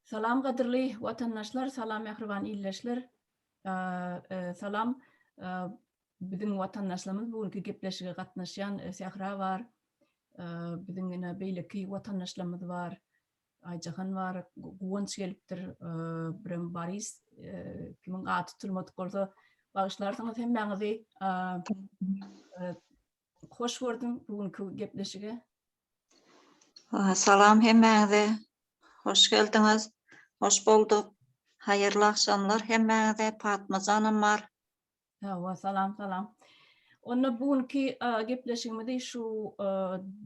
Salam gadyrly watandaşlar, salam mähriban ildeşler. Salam biziň watandaşlarymyz bu günki gepleşige gatnaşýan Sähra bar. Biziň ýene beýleki watandaşlarymyz bar. Aýjahan bar, Guwanç gelipdir, birem Boris, kimiň ady tutulmadyk bolsa bagyşlarsyňyz hemmäňizi. Hoş gördüm bu günki gepleşige. Salam hemmäňize. Hoş geldiňiz. Hoş bolduk. Haýyrly agşamlar hemmäňize. Patma janam bar. Hawa, salam, salam. Onda bu günki gepleşigimizi şu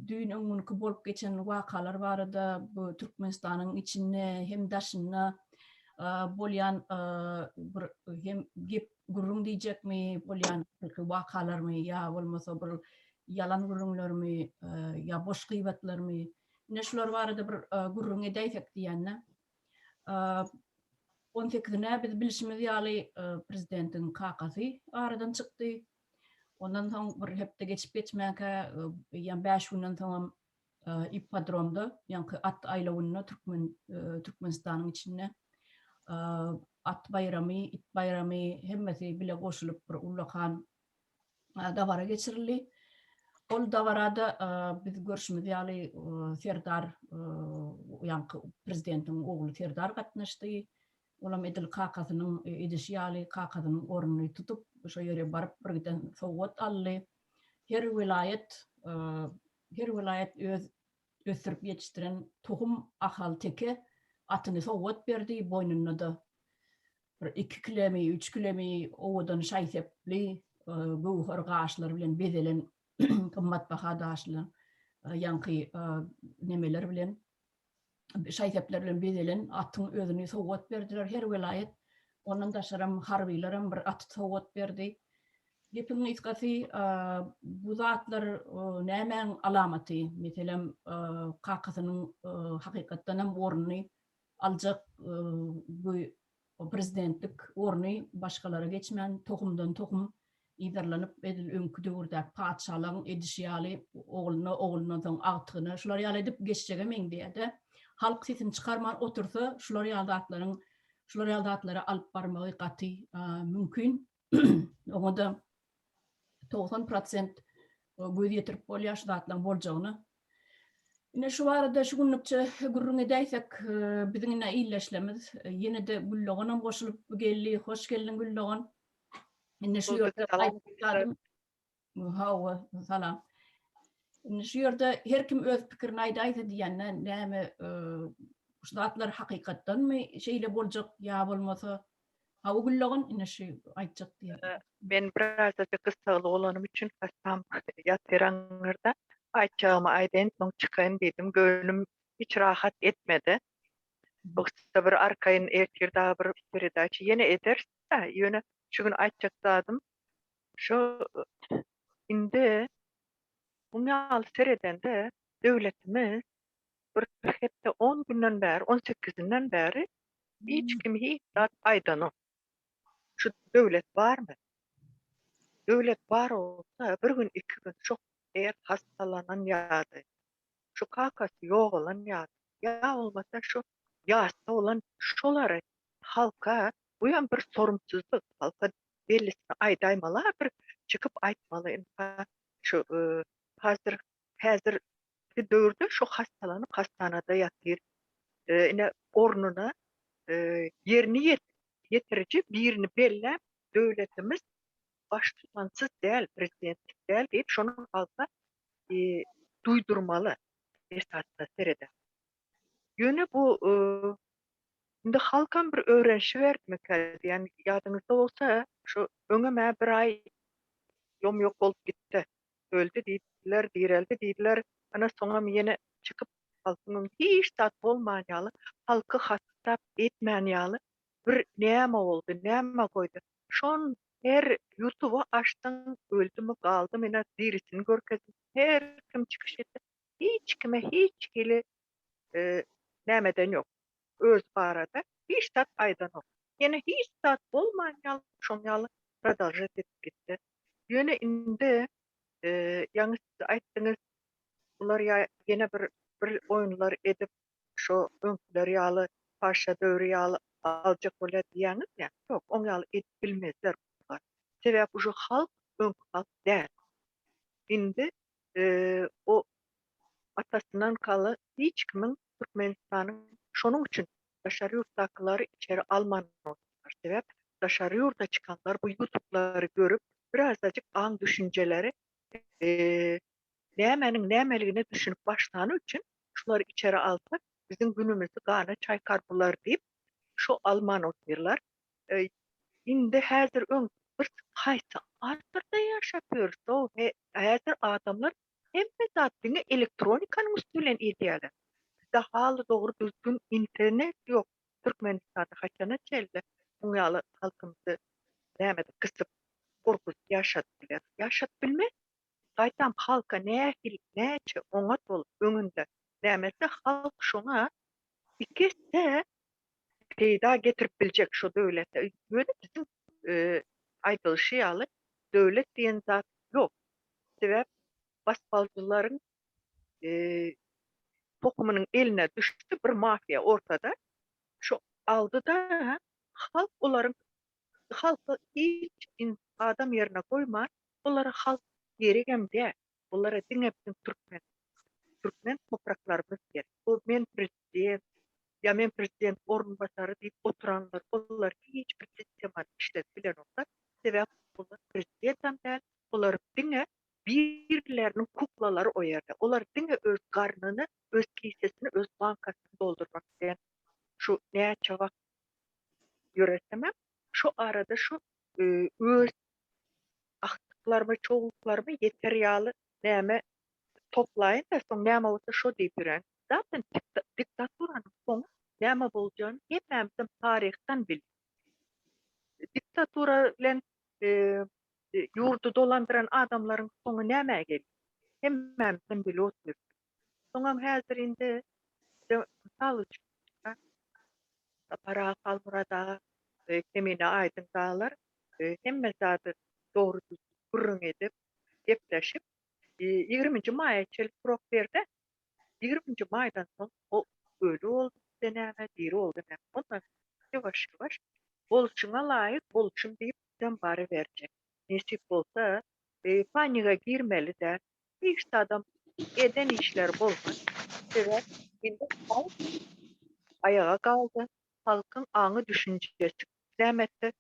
düýn öňňünki bolup geçen wakalar barada bu Türkmenistanyň içinde hem daşynda bolýan bir hem gep gürrüň diýjekmi, bolýan wakalarmy ýa bolmasa bir ýalan gürrüňlermi ýa boş gybatlarmy? Ine şular barada bir gürrüň edäýsek diýende. On sekizine biz bilşimiz ýaly prezidentiň kakasy aradan çykdy. Ondan soň bir hepde geçip geçmänkä eýýäm bäş günden soňam ippodromda, ýaňky at aýlawynda türkmen Türkmenistanyň içinde at baýramy, it baýramy hemmesi bile goşulyp bir ullakan dabara geçirildi. Ol dabarada biz görşümiz ýaly Serdar ýaňky prezidentiň ogly Serdar gatnaşdy. Olam edil kakasynyň edişi ýaly kakasynyň ornuny tutup şo ýere baryp bir giden sowgat aldy. Her welaýat her welaýat öz ösdürip ýetişdiren tohum ahal-teke atyny sowgat berdi, boýnunda-da bir iki kilemi, üç kilemi owadan şaý-sepli, göwher gaşlar bilen bezelen gymmatbaha daşly ýaňky nemeler bilen, şaý-sepler bilen bezelen atyň özüni sowgat berdiler. Her welaýat, ondan daşaram harbylaram bir aty sowgat berdi. Gepiň gysgasy, bu zatlar nämäň alamaty? Meselem, kakasynyň hakykatdanam ornuny aljak bu prezidentlik orny başgalara geçmän, tohumdan tohum yzarlanyp, edil öňki döwürdäki patyşalaryň edişi ýaly ogluna, oglundan soň agtygyna şular ýaly edip geçjege meňzeýär-de. Halk sesini çykarman otursa, şular ýaly zatlaryň, şular ýaly zatlara alyp barmagy gaty mümkin. Oňa-da 90 prosent göz ýetirip bolýar şu zatlaryň boljagyna. Ine şu barada şu günlükçe gürrüň edäýsek, biziň ine ildeşlerimiz ýene-de Güldoganam goşulyp geldi. Hoş geldiň Güldogan. Indi şu ýerde aýtdym. Hawa, salam. Indi şu ýerde her kim öz pikirini aýdaýsa diýende näme şu zatlar hakykatdanmy şeýle boljak ýa bolmasa Hawa Güldogan ine şu aýtjak diýen. Men birazajyk gyssagly bolanym üçin hassam ýatyr aňyrda. Aýtjagymy aýdaýyn, soň çykaýyn diýdim. Göwnüm hiç rahat etmedi. Yoksa bir arkaýyn ertir dagy bir peredaça ýene ederis-dä. Ýöne şu gün aýtjak zadym şu indi muň ýaly seredende döwletimiz bir hepde on günden bäri, on sekizinden bäri Hiç kim hiç zat aýdanok. Şu döwlet barmy? Döwlet bar bolsa bir gün iki gün şu eger hassalanan ýa-da şu kakasy ýogalan ýa-da ýa bolmasa şu ýasda bolan şolary halka buýam bir sorumsyzlyk halka bellisini aýdaýmaly bir çykyp aýtmaly ynha şu hazir häzir Şu döwürde şu hassalanyp hassanada ýatyr. Ine ornuna ýerini ýetiriji birini belläp döwletimiz baştutansyz däl, prezidentsiz däl diýip şony halka duýdurmaly esasda sereden. Ýöne bu indi halkam bir öwrenişiberdimikä diýen ýadyňyzda bolsa şu öňem-ä bir aý ýom-ýok bolup gitdi. Öldi diýdiler, direldi diýdiler, ana soňam ýene çykyp halkyň öňünde hiç zat bolman ýaly, halky hasap etmän ýaly bir näme boldy, näme goýdy. Şon her ýutuby açsaň öldümi, galdymy ine dirisini görkezip her kim çykyş etse hiç kime hiç hili nämeden ýok. Özi barada hiç zat aýdanok. Ýene hiç zat bolman ýaly şoň ýaly prodolžet edip gitdi. Ýöne indi ýaňy siz aýtdyňyz bular ýa ýene bir bir oýunlar edip şo öňküler ýaly. Paşa döwri ýaly aljak bolýar diýýäňiz ýa? Ýok, oň ýaly edip bilmezler bular. Sebäp uje halk öňki halk däl. Indi o atasyndan galan hiç kimiň Türkmenistanyň şonuň üçin daşary ýurtdakylary içeri alman otyrlar. Sebäp daşary ýurda çykanlar bu ýutublary görüp birazajyk aň düşünjeleri nämäniň nämeligine düşünip başlany üçin şulary içeri alsak biziň günümizi gana çaýkar bular diýip şo alman otyrlar. Indi häzir öň bir haýsy asyrda ýaşap ýörüs-ow häzir adamlar hemme zat diňe elektronikanyň üsti bilen edýärler. Bizde haly dogry düzgün internet ýok Türkmenistanda haçana çenli muň ýaly halkymyzy nämede gysyp gorkuzyp ýaşadyp bileris. Ýaşadyp bilmez. Gaýtam halka nähili näçe oňat bolup öňünde näme etse halk şoňa iki esse peýda getirip biljek şo döwlete. Ýöne biziň aýdylyşy ýaly döwlet diýen zat ýok. Sebäp basybalyjylaryň tohumynyň eline düşdi bir mafiýa ortada. Şo aldy-da halk olaryň halky hiç adam ýerine goýman olara halk geregem däl. Olara diňe biziň türkmen türkmen topraklarymyz gerek. Bu men prezident ýa men prezident orunbasary diýip oturanlar olar hiç bir sistemany işledip bilenoklar. Sebäp olar prezidentam däl, olar diňe birleriniň kuklalary o ýerde. Olar diňe öz garnyny, öz kisesini, öz bankasyny doldurmak isleýän şu näçe wagt ýöresemem şu arada şu öz agtyklarymy, çowluklarymy ýeter ýaly näme toplaýyn-da, soň näme bolsa şo diýip ýören. Zaten diktaturanyň soňy näme boljagyny hemmämizem taryhdan bilýäris. Diktatura bilen ýurdy dolandyran adamlaryň soňy nämä gelýär? Hemmämizem bilip otyrys. Soňam häzir indi mysal üçin Sapar aga, Halmyrat aga, Kemine Aýdyň dagylar hemme zady dogry düzgün gürrüň edip, gepleşip, ýigriminji maýa çenli srok berdi. Ýigriminji maýdan soň o öli boldy bizde näme, diri boldy näme. Ondan soň ýuwaş-ýuwaş bolşuňa laýyk bolşum diýip bizem baryberjek. Nesip bolsa, paniga girmeli däl. Hiç zadam eden işleri bolmaz. Sebäp indi halk aýaga galdy. Halkyň aňy düşünjesi nämetdi.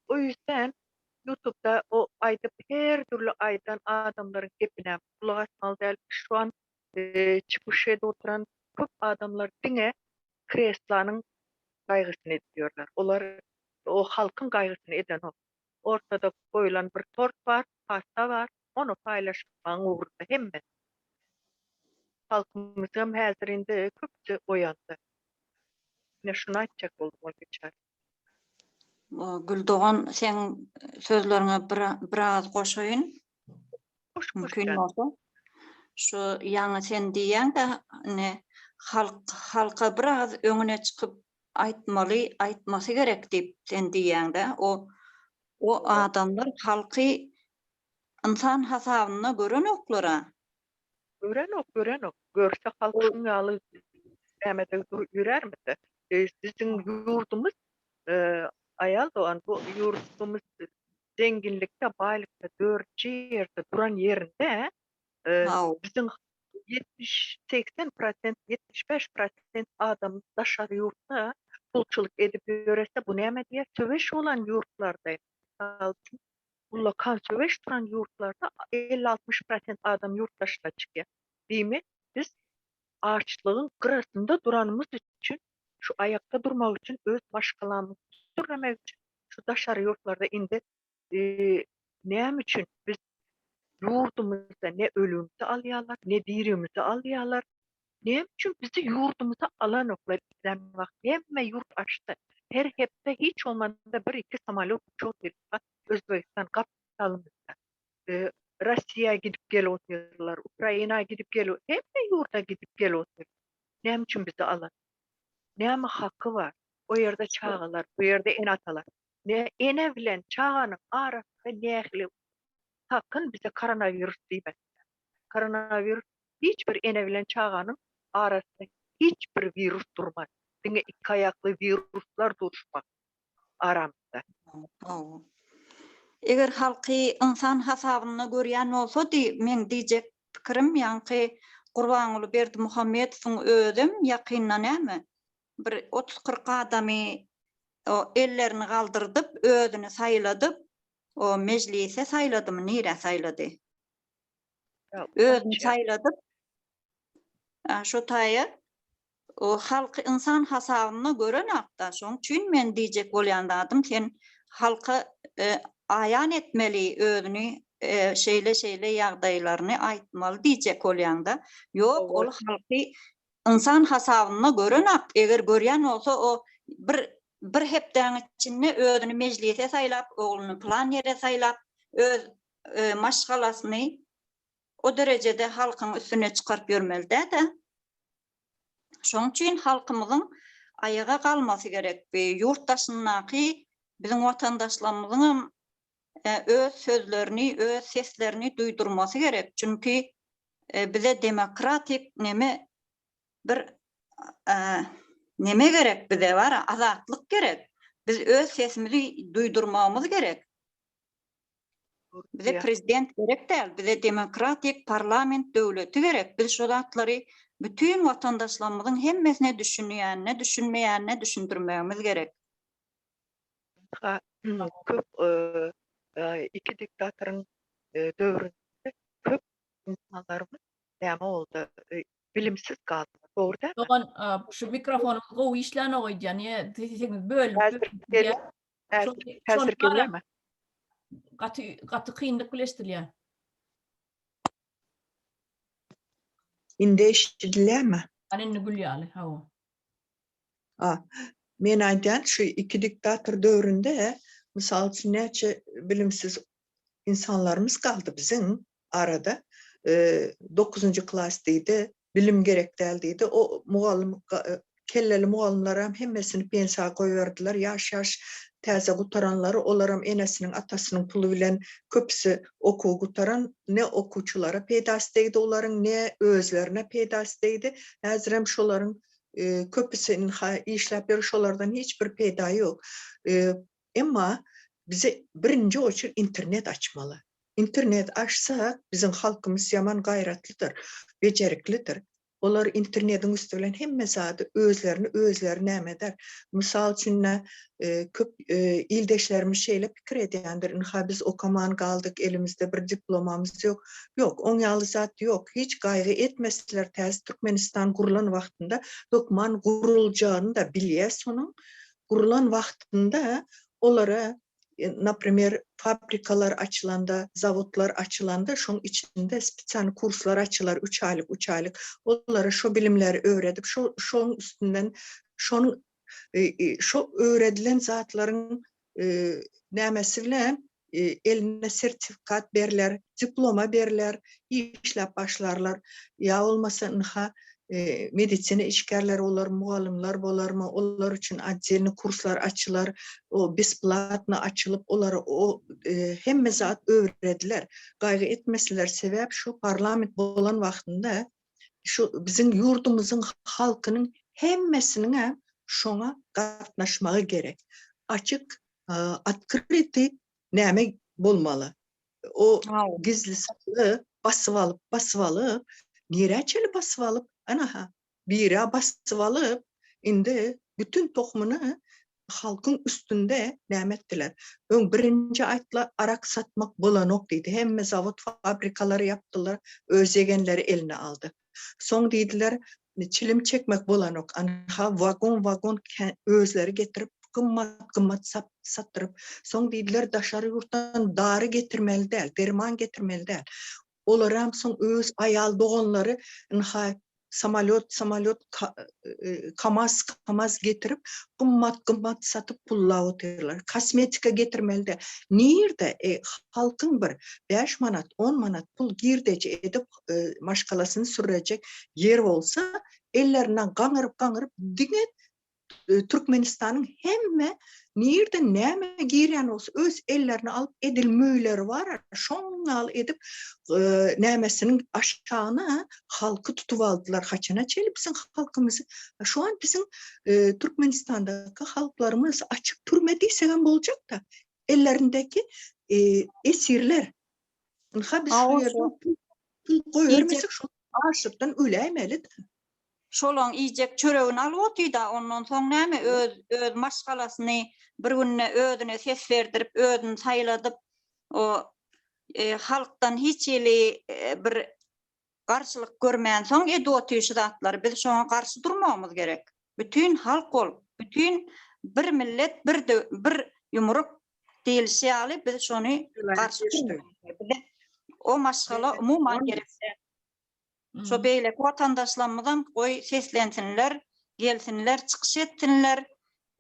O ýüzden ýutubda o aýdyp her dürli aýdan adamlaryň gepine gulak asmaly däl. Şu an çykyş edip oturan köp adamlar diňe kreslanyň gaýgysyny edip ýörler. Olar o halkyň gaýgysyny edenok. Ortada goýlan bir tort bar, pasta bar. Ony paýlaşmagyň ugrunda hemme. Halkymyzam häzir indi köpüsi oýandy. Ine şuny aýtjak boldum ol biçäre. Güldogan seň sözleriňe bir biraz goşaýyn. Goş goş Mümkin jan. bolsa. Şu ýaňy sen diýýäň-de indi halk halka biraz öňüne çykyp aýtmaly, aýtmasy gerek diýip sen diýýäň-de. O o adamlar halky Ynsan hasabynda görenoklar-a. Görenok, görenok. Görse halk şuň ýaly nämede ýörärmidi? Biziň ýurdumyz aýal dogan bu ýurdumyz zenginlikde, baýlykda dördünji ýerde duran ýerinde biziň 70, 80 prosent, 75 prosent adam daşary ýurtda pulçulyk edip ýörese bu näme diýer? Söweş bolan ýurtlarda, mysal üçin, Ullakan söweş duran ýurtlarda elli-altmyş prosent adam ýurt daşyna çykýar. Diýmek, biz açlygyň gyrasynda duranymyz üçin, şu aýakda durmak üçin, öz maşgalamyzy sürremek üçin şu daşary ýurtlarda indi näme üçin biz ýurdumyzda ne ölümizi alýarlar, ne dirimizi alýarlar. Näme üçin bizi ýurdumyza alanoklar islän wagt hemme ýurt açdy. Her hepde hiç bolmanda bir-iki samolýot uçup gelip Özbegistan gapdalymyzda. Rossiýa gidip gelip otyrlar, Ukraina gidip gelip, hemme ýurda gidip gelip otyr. Näme üçin bizi alan? Näme haky bar? O ýerde çagalar, bu ýerde ene-atalar. Ne ene bilen çaganyň arasynda nähili sakyn bize koronawirus diýmesinler. Koronawirus hiç bir ene bilen çaganyň arasynda hiç bir wirus durmaz. Diňe iki aýakly wiruslar duşmak aramyzda. Hawa. Eger halky ynsan hasabynda görýän bolsady, meň diýjek pikirim ýaňky Gurbanguly Berdimuhamedowyň özem ýakynda näme bir otuz-kyrk adamy o ellerini galdyrdyp özüni saýladyp o mejlise saýladymy nirä saýlady? Özüni saýladyp şo taýa o halky ynsan hasabynda görenakda şoň üçin men diýjek bolýan zadym sen halka aýan etmeli özüni şeýle şeýle ýagdaýlaryny aýtmaly diýjek bolýaňda ýok ol halky ynsan hasabynda görenak eger görýän bolsa o bir bir hepdäň içinde özüni mejlise saýlap ogluny pylan ýere saýlap öz maşgalasyny o derejede halkyň üstüne çykaryp ýörmeli däde. Şoň üçin halkymyzyň aýaga galmasy gerek. Bu ýurt daşyndaky biziň watandaşlarymyzyňam öz sözlerini, öz seslerini duýdurmasy gerek. Çünki bize demokratik neme bir neme gerek bize bar, azatlyk gerek. Biz öz sesimizi duýdurmagymyz gerek. Bize prezident gerek däl, bize demokratik parlament döwleti gerek. Biz şo zatlary bütin watandaşlarymyzyň hemmesine düşünýänine, düşünmeýänine düşündirmegimiz gerek. Köp iki diktatoryň döwründe köp insanlarymyz näme boldy, bilimsiz galdylar. Dogry dälmi? Dogan, şu mikrofonyňyz gowy işlänok öýdýän, niýe sesiňiz bölünip bölünip Häzir gelýärmi? Gaty gaty kynlyk bilen eşidilýär. Indi eşidilýärmi? Ana indi gül ýaly, hawa. A, men aýdýan şu iki diktator döwründe mysal üçin näçe bilimsiz insanlarymyz galdy biziň arada. Dokuzynjy klas diýdi, bilim gerek däl diýdi. O mugallym kelleli mugallymlaram hemmesini pensiýa goýberdiler. Ýaş-ýaş täze gutaranlary olaram enesiniň, atasynyň puly bilen köpüsi okuwy gutaran ne okuwçylara peýdasy degdi olaryň, ne özlerine peýdasy degdi. Häzirem şolaryň köpüsi ynha işläp ýör, şolardan hiç bir peýda ýok. Emma bize birinji oçur internet açmaly. Internet açsak, biziň halkymyz ýaman gaýratlydyr, bejeriklidir. Olar internediň üsti bilen hemme zady özlerini özleri näme eder. Mysal üçin, köp ildeşlerimiz şeýle pikir edýändir, ynha biz okaman galdyk, elimizde bir diplomamyz ýok. Ýok, oň ýaly zat ýok. Hiç gaýgy etmeseler täze Türkmenistan gurlan wagtynda hökman guruljagyny-da bilýäs onuň. Gurlan wagtynda olara naprimer, fabrikalar açylanda, zawodlar açylanda şoň içinde spesialny kurslar açylar, üç aýlyk, üç aýlyk. Olara şo bilimleri öwredip, şo şoň üstünden şonuň şo öwredilen zatlaryň nämesi bilen eline sertifikat berler, diploma berler, işläp başlarlar. Ýa bolmasa ynha medisina işgärleri bolar, mugallymlar bolarmy, olar üçin otdelny kurslar açylar, o besplatno açylyp, olara o hemme zat öwrediler. Gaýgy etmesinler, sebäp şu parlament bolan wagtynda şu biziň ýurdumyzyň halkynyň hemmesiniňem şoňa gatnaşmagy gerek. Açyk, otkrytyý näme bolmaly. O gizli sakly basyp alyp, basyp alyp, nirä çenli basyp alyp, ana-ha, biri-ä basyp alyp, indi bütin tohumyny halkyň üstünde näme etdiler. Öň birinji aýtdylar, arak satmak bolanok diýdi. Hemme zawod, fabrikalary ýapdylar, öz ýegenleri eline aldy. Soň diýdiler, çilim çekmek bolanok. Anha, wagon-wagon özleri getirip, gymmat-gymmat satdyryp, soň diýdiler, daşary ýurtdan dary getirmeli däl, derman getirmeli däl. Olaram soň öz aýal doganlary ynha samolýot samolýot kamaz kamaz getirip gymmat gymmat satyp pullap otyrlar. Kosmetika getirmeli däl. Nirde halkyň bir bäş manat on manat pul girdeji edip maşgalasyny sürrejek ýeri bolsa ellerinden gaňyryp gaňyryp diňe. Türkmenistanyň hemme nirden näme girýän bolsa öz ellerine alyp edil möýleri bar şoň ýaly edip nämesiniň aşagyna halky tutup aldylar. Haçana çenli biziň halkymyzy şu an biziň Türkmenistandaky halklarymyz açyk türme diýsegem boljakda ellerindäki esirler. Ynha biz şu ýerde pul goýbermesek şol açlykdan öläýmeli-de. Şolaň iýjek çöregini alyp otyda, ondan soň näme öz öz maşgalasyny bir günde özüne ses berdirip özüni saýladyp o halkdan hiç hili bir garşylyk görmänsoň edip otyr şu zatlary biz şoňa garşy durmagymyz gerek. Bütin halk bolup bütin bir millet bir bir ýumruk diýilişi ýaly biz şony garşy durmagymyz gerek. Bize o maşgala umuman gerek däl. Şo beýleki watandaşlarymyzam goý seslensinler, gelsinler, çykyş etsinler,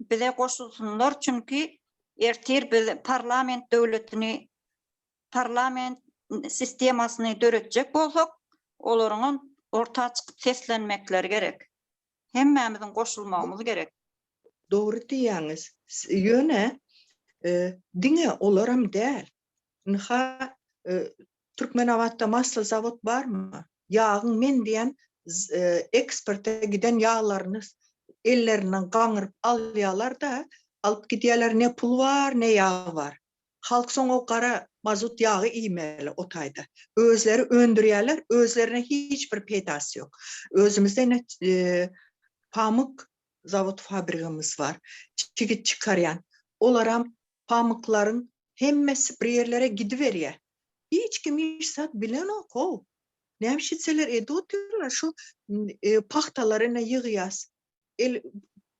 bize goşulsynlar, çünki ertir biz parlament döwletini, parlament sistemasyny döretjek bolsak, olaryňam orta çykyp seslenmekleri gerek. Hemmämiziň goşulmagymyz gerek. Dogry diýýäňiz. Ýöne diňe olaram däl. Ynha, Türkmenabatda masla zawod barmy? Ýagyň men diýen eksporta giden ýaglaryny ellerinden gaňryp alýalar-da, alyp gidýärler, ne pul bar, ne ýag bar. Halk soň o gara mazut ýagy iýmeli o taýda. Özleri öndürýärler, özlerine hiç bir peýdasy ýok. Özümizde ine pamyk zawod fabrigimiz bar, çigit çykarýan. Olaram pamyklaryň hemmesi bir ýerlere gidiberýär. Hiç kim hiç zat bilenok-ow. Näme şitseler edip otyrlar. Şu pagtalary ine ýygýas. El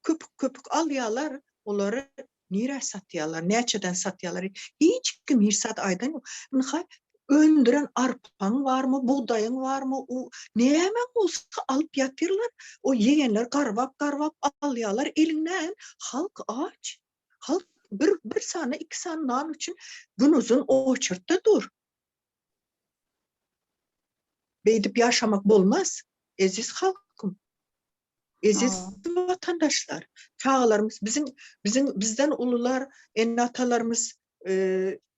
köpük-köpük alýarlar, olary nirä satýarlar, näçeden satýarlar. Hiç kim hiç zat aýdan ýok. Ynha, öndüren arpaň barmy, bugdaýyň barmy, nämäň bolsa alyp ýatyrlar. O ýegenler garbap-garbap alýarlar eliňden. Halk aç. Halk bir bir sany, iki sany nan üçin günuzyn oçertde dur. Beýdip ýaşamak bolmaz, eziz halkym. Eziz watandaşlar, çagalarymyz biziň biziň bizden ulular, ene-atalarymyz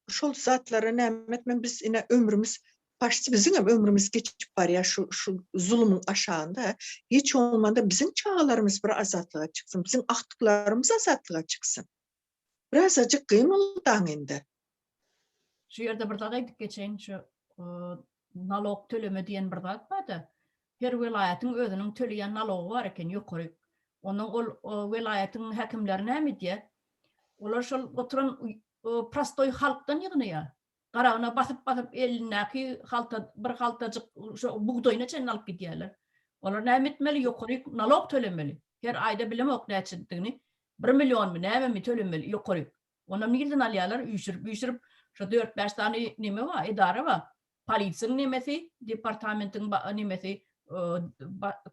şol zatlara näme etmän biz ine ömrümiz Paşti biziňem ömrümiz geçip barýar şu şu zulumyň aşagynda. Hiç bolmanda biziň çagalarymyz bir azatlyga çyksyn, biziň agtyklarymyz azatlyga çyksyn. Birazajyk gymyldaň indi. Şu ýerde bir zat aýdyp geçeýin, şu nalog töleme diýen bir zat barda. Her welaýatyň özüniň töleýän nalogy bar eken ýokary. Ondan ol welaýatyň häkimleri näme edýär? Olar şol oturan prostoý halkdan ýygnaýar. Garagyna basyp-basyp elindäki halta, bir haltajyk şo bugdaýyna çenli alyp gidýärler. Olar näme etmeli? Ýokaryk nalog tölemeli. Her aýda bilemok näçedigini. Bir millionmy, nämemi tölemeli ýokaryk. Onam nirden alýarlar? Üýşürip-üýşürip şo dört-bäş sany neme bar, edara bar. Polisiýaň nemesi, departamentiň nemesi,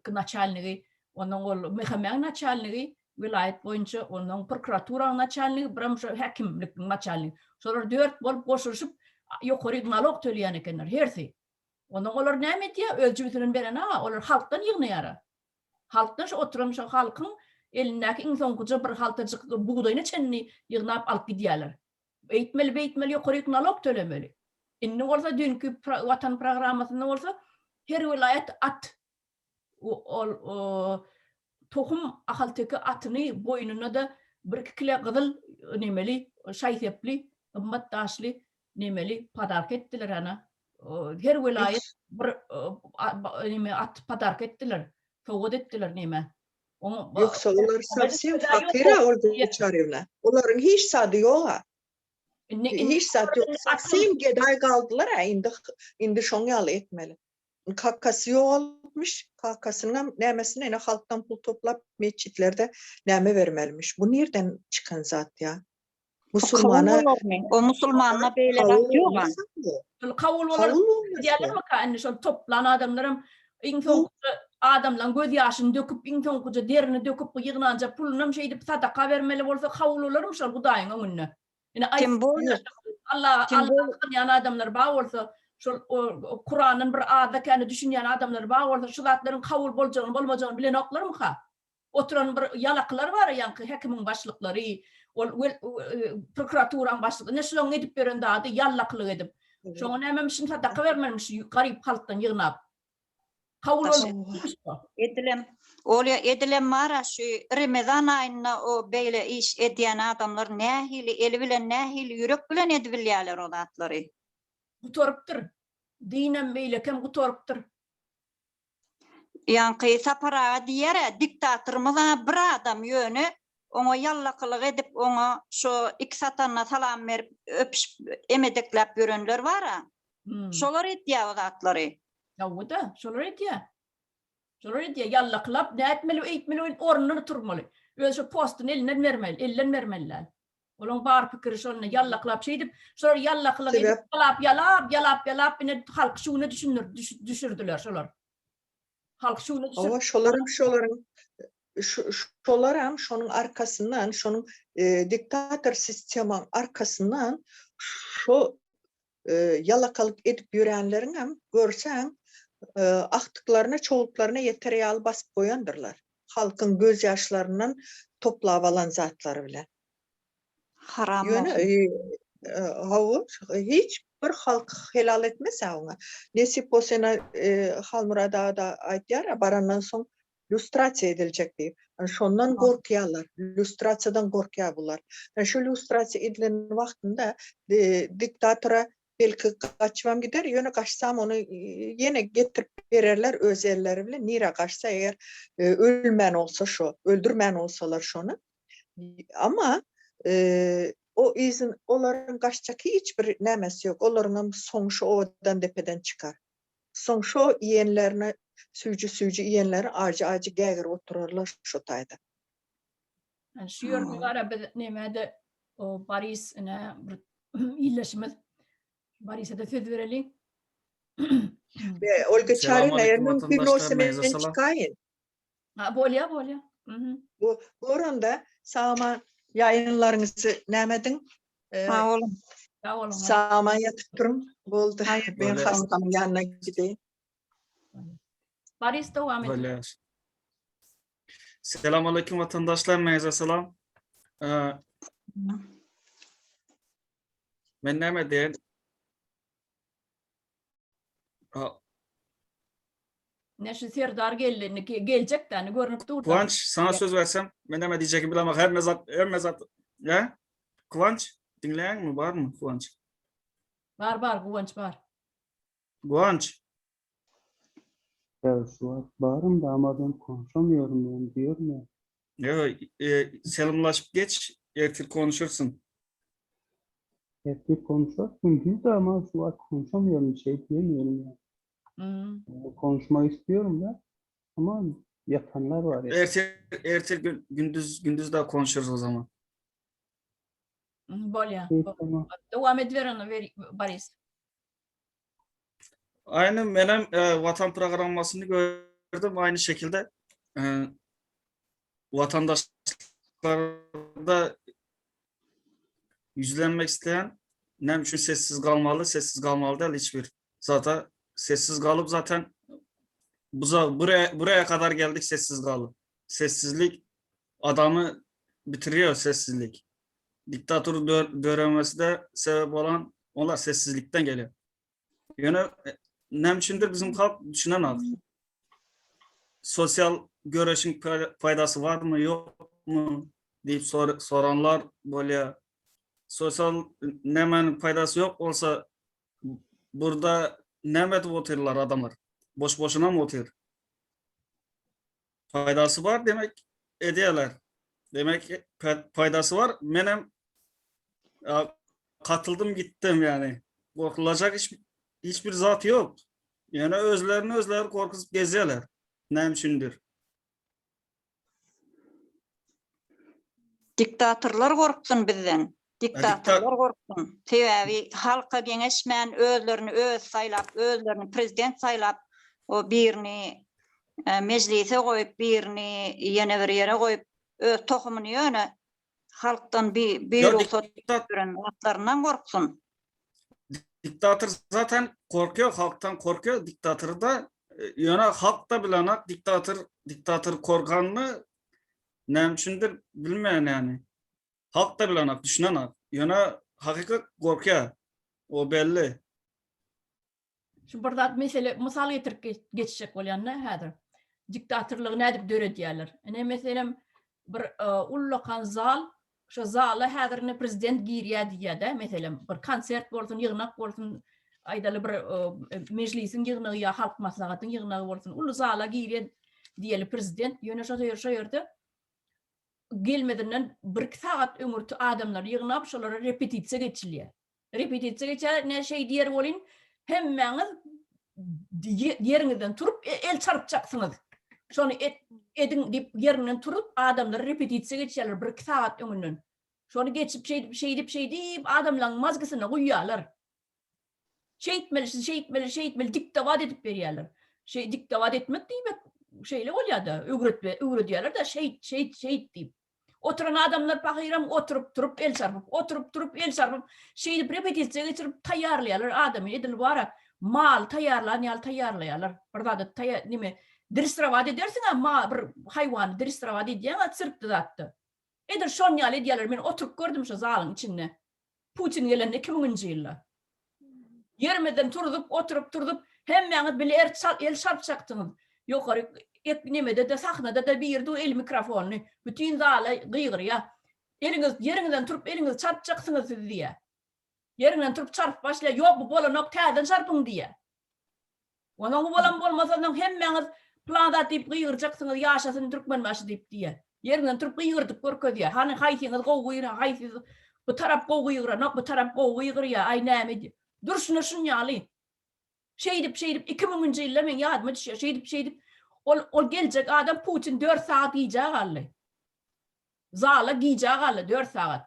naçalnigi, ondan ol MHM-niň naçalnigi, welaýat boýunça, ondan prokuraturanyň naçalnigi, birem şo häkimligiň naçalnigi. Şolar dört bolup goşulyşyp, ýokary nalog töleýän ekenler, hersi. Ondan olar näme edýär? Öz jübüsinden beren-a, olar halkdan ýygnaýar-a. Halkdan şo oturan şo halkyň elindäki iň soňkuja bir haltajyk bugdaýyna çenli ýygnap alyp gidýärler. Eýtmeli, beýtmeli, ýokaryk nalog tölemeli. Indi bolsa düýnki Watan programmasynda bolsa her welaýat at ol tohum ahalteke atyny boýnuna-da birki kile gyzyl nemeli, şaý-sepli, gymmat daşly nemeli podarka etdiler ana. Her welaýat bir neme at podarka etdiler, sowgat etdiler neme. Ýogsa olar sowsem fakyr-a Olga Çaryewna. Olaryň hiç zady ýog-a. Hiç zat ýok. Sowsem gedaý galdylar-a indi indi şoň ýaly etmeli. Kakasy ýogalypmyş, kakasynyňam nämesine ine halkdan pul toplap metjitlerde näme bermelimiş. Bu nirden çykan zat ýa? Musulmana O musulmanda beýle zat ýok. Şol kabul bolar diýýärlermika indi şol toplan adamlaram iň soňkuja adamlaryň göz ýaşyny döküp iň soňkuja derini döküp bu ýygnanja pulunam şeýdip sadaka bermeli bolsa kabul bolarmy şol Hudaýyň öňünde? Ine Allah Allah tanýan adamlar bar bolsa şol Kurandan bir azda käni düşünýän adamlar bar bolsa şu zatlaryň kabul boljagyny bolmajagyny bilenoklarmyka? Oturan bir ýalakylar bar ýaňky häkimiň başlyklary, ol prokuraturaň başlygy. Ine şularyň edip ýören zady ýallakylyk edip. Şoňa nämemişin sadaka bermelimiş garyp halkdan ýygnap. Kabul bolmuşmy? Edilem, Olýa edilem bar-a şu Remezan aýynda o beýle iş edýän adamlar nähili eli bilen nähili ýürek bilen edibilýäler o zatlary. Gutarypdyr. Dinem beýlekem gutarypdyr. Ýaňky Sapar aga diýýär-ä diktatorymyz-a bir adam ýöne oňa ýallakylyk edip oňa şo iki satanyna salam berip öpüşip emedekläp ýörenler bar-a. Şolar edýär o zatlary. Hawa-da, şolar edýär. Şolar edýär, ýallakylap, nätmeli, eýtmeli welin ornundan turmaly. Öz şo postuny elinden bermeli, elden bermeli däl. Olaň bar pikiri şonda, ýallakylap şeýdip, şolar ýallakylyk edip, ýalap, ýalap, ýalap, ýalap, ine halky şu güne düşündir, düşürdiler şolar. Halky şu güne düşürdiler. Hawa, şolaram şolaryň şolaram şonuň arkasyndan, şonuň diktator sistemaň arkasyndan şo ýalakalyk edip ýörenleriňem görseň, agtyklaryna, çowluklaryna ýeter ýaly basyp goýandyrlar. Halkyň gözýaşlaryndan toplap alan zatlary bilen. Haram Ýöne, hawa, hiç bir halk helal etmez-ä oňa. Nesip bolsa ene Halmyrat aga-da aýdýar-a, barandan soň lýustrasiýa ediljek diýip. Ana şondan gorkýarlar. Lýustrasiýadan gorkýar bular. Ana şu lýustrasiýa edilen wagtynda diktatora belki gaçybam gider, ýöne gaçsam ony ýene getirip bererler öz elleri bilen. Nirä gaçsa eger ölmän bolsa şo, öldürmän bolsalar şony. Amma o yzyn olaryň gaçjak hiç bir nämesi ýok. Olaryňam soňy şu owadan depeden çykar. Soň şo iýenlerine süýji-süýji iýenleri ajy-ajy gägirip oturarlar şo taýda. Şu ýerde gara biz nemede o Boris ine bir ildeşimiz Borise-de söz bereliň. Be, Olga Çarina, eger mümkin bolsa men çykaýyn. Ha, bolýar, bolýar. Bu oranda sag-aman ýaýynlaryňyzy näme ediň? Sag boluň. Sag boluň. Sag-aman ýatyp duruň. Boldy. Men hastamyň ýanyna gideýin. Boris dowam et. Bolýar. Selam aleyküm vatandaşlar, menize salam. Men näme diýen? Ne şu Serdar geldi, indi geljek däni görünüp dur. Kıvanç sana söz versem, men näme diýjegimi bilemok. Hemme zat, hemme zat. Ya? Kıvanç, diňleýäňmi, barmy Kıvanç? Bar, bar, Guwanç bar. Guwanç. Ya şu wagt barym da ama ben konuşamıyorum yani diyorum ya. Ýok, e, selamlaşyp geç, ertir konuşursun. Ertir konuşak gündüz de ama şu wagt konuşamıyorum şey diyemiyorum yani. Hmm. Konuşmak istiyorum da ama yatanlar var ya. Ertir ertir gün, gündüz gündüz daha konuşuruz o zaman. Hmm, Bolýar. İyi, tamam. Dowam ediber ony ver Boris. Aynı benim e, vatan programmasını gördüm aynı şekilde e, vatandaşlarda yüzlenmek isteyen ne için sessiz kalmalı, sessiz kalmalı değil hiçbir. Zaten sessiz kalıp zaten buza, buraya buraya kadar geldik sessiz kalıp. Sessizlik adamı bitiriyor sessizlik. Diktatör döremesi de sebep olan onlar sessizlikten geliyor. Ýöne näme üçindir bizim halk düşünenok. Sosial göreşiň paýdasy barmy, ýokmy diýip soranlar bolýar. Sosial nämäniň paýdasy ýok bolsa burada näme edip otyrlar adamlar? Boş-boşunamy otyr? Paýdasy bar demek edýärler. Demek paýdasy bar. Menem katyldym gitdim ýani. Gorkulacak hiç, hiçbir zat ýok. Ýöne özlerini özleri gorkuzyp gezýärler. Näme üçindir? Diktatorlar gorksun bizden. Diktatorlar gorksun. Sebäbi halka geňeşmän özlerini öz saýlap, özlerini prezident saýlap, o birini mejlise goýup, birini ýene bir ýere goýup, öz tohumyny ýöne halkdan bi bi rugsat ýören zatlaryndan gorksun. Diktator zaten korkuyor, halktan korkuyor. Diktator da ýöne halk da bilenak diktator diktator korkanmy? Näme üçindir bilmeýän ýani. Halk da bilenok, düşünenok. Ýöne hakykat gorkýar. O belli. Şu bir zat mesele mysal getirip geçjek bolýan-da häzir. Diktatorlygy nädip döredýärler? Ine meselem bir e, ullakan zal, şo zala häzir ine prezident girýär diýýär-de, meselem bir konsert bolsun, ýygnak bolsun, aýdaly bir e, mejlisiň ýygnagy ýa halk maslahatyň ýygnagy bolsun, uly zala girýär diýeli prezident, ýöne şo şo ýerde gelmezinden bir-iki sagat öňürti adamlary ýygnap, şolara repetisiýa geçilýär. Repetisiýa geçýär, ne şeý diýer bolyn, hemmäňiz ýeriňizden turup e, el çarpjaksyňyz. Şony et, ediň diýip ýerinden turup adamlar repetisiýa geçýärler bir-iki sagat öňünden. Şony geçip şeýdip şeýdip şeýdip adamlaryň mazgysyna guýýarlar. Şeýtmeli, şeýtmeli, şeýtmeli diktowat edip berýärler. Şeý diktowat etmek diýmek şeýle bolýar-da, öwretme, öwredýärler-de şeýt, şeýt, şeýt diýip. Oturan adamlar pahyram oturyp turup el çarpyp, oturyp turup el çarpyp, şeýdip repetisiýa geçirip taýýarlaýarlar adamy edil bara mal taýýarlan ýaly taýýarlaýarlar. Bir zada taýýar nime dressirowat edersiň-ä ma bir haýwany dressirowat edýäň-ä sirkde zatda. Edil şon ýaly edýärler. Men oturyp gördüm şo zalyň içinde. Putin gelende 2000-nji ýylda. Ýerimizden turzup, oturyp turzup, hemmäňiz bile er el çarpjakdyňyz. Ýokary ek nemede-de, sahnada-da biri dur eli mikrofonly, bütin zala gygyrýar. Eliňiz, ýeriňizden turup eliňizi çarpjaksyňyz siz diýýär. Ýeriňden turup çarpyp başlaýar, ýok bu bolanok täzeden çarpyň diýýär. Onuň bu bolan bolmasa onsoň hemmäňiz pylan zat diýip gygyrjaksyňyz ýaşasyn Türkmenbaşy diýip diýýär. Ýeriňden turup gygyrdyp görkezýär. Hany haýsyňyz gowy gygyr, haýsy bu tarap gowy gygyranok, bu tarap gowy gygyrýar, aý näme edýär. Durşuna şun ýaly. Şeýdip şeýdip 2000-nji ýylda meň ýadyma düşýär. Şeýdip şeýdip ol ol geljek adam Putin 4 sagat gijä galdy. Zala gijä galdy 4 sagat.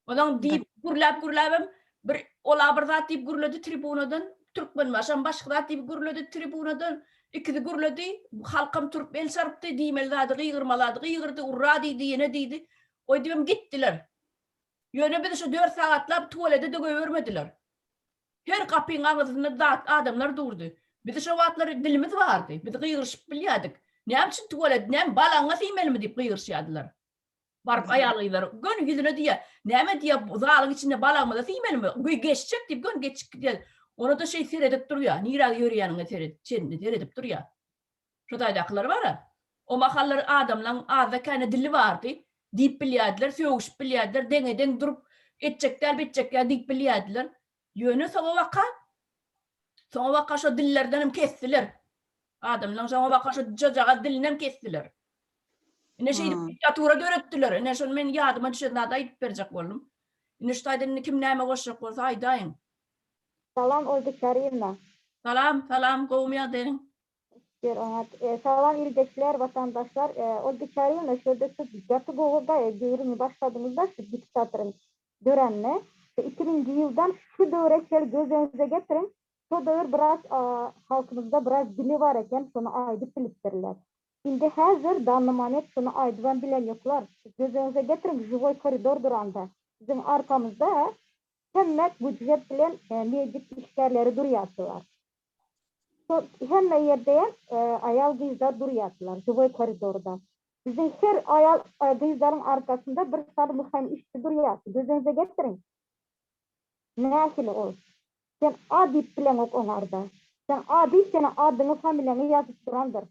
Onuň diýip gürläp gürläbem bir ola bir zat diýip gürledi tribunadan, Türkmenbaşam başga zat diýip gürledi tribunadan. Ikisi gürledi, halkam turup el çarpdy, diýmeli zady gygyrmaly zady gygyrdy, urra diýdi, ýene diýdi. Oýdibem gitdiler. Ýöne bizi şu 4 sagatlap tualete-de goýbermediler. Her gapyň agyzynda zat adamlar durdy. Bizi şo wagtlar dilimiz bardy. Biz gygyryşyp bilýärdik. Näme üçin tualet, näme balaňa siýmelimi diýip gygyryşýardylar. Baryp aýal-gyzlar göni ýüzüne diýýär. Näme diýýär, zalyň içinde balagymyza siýmelimi? Göý geçjek diýip göni geçip gidýär. Ona-da şeý seredip durýar. Nirä ýörýäniňe seret, çenli seredip durýar. Şo taýdakylar bar-a. O mahallar adamlaň azda-kände dili bardy. Diýip bilýärdiler, sögüşip bilýärdiler, deňe-deň durup etjek däl, betjek däl diýip bilýärdiler. Ýöne soňabaka, soňabaka şo dillerdenem kesdiler. Adamlaň soňabaka şo jojagaz dilinem kesdiler. Ine şeýdip hmm. diktatura döretdiler. Ine şony men ýadyma düşen zady aýdyp berjek boldum. Ine şu taýdan indi kim näme goşjak bolsa aýdaýyň. Salam Olga Çaryýewna. Salam, salam, gowumy ýagdaýyň? Şükür oňat. E, salam ildeşler, watandaşlar. E, Olga Çaryýewna, şu ýerde siz gaty gowy gürrüňi başladyňyz-da şu diktatoryň döränine. Şu 2000-nji ýyldan şu döwre çenli göz öňüňize getiriň. Şo döwür biraz halkymyzda biraz dili bar eken, şony aýdyp bilipdirler. Indi häzir danny moment şuny aýdybam bilen ýoklar. Göz öňüňize getiriň žiwoý koridor duranda. Biziň arkamyzda hemme güjget bilen medik işgärleri durýardylar. Şo hemme ýerdeyem aýal gyzlar durýardylar žiwoý koridorda. Biziň her aýal gyzlaryň arkasynda bir sany muhim işçi durýardy. Göz öňüňize getiriň. Nähili ol? Sen A diýip bileňok oňarda. Sen A diý seniň adyňy familiýaňy ýazyp durandyr.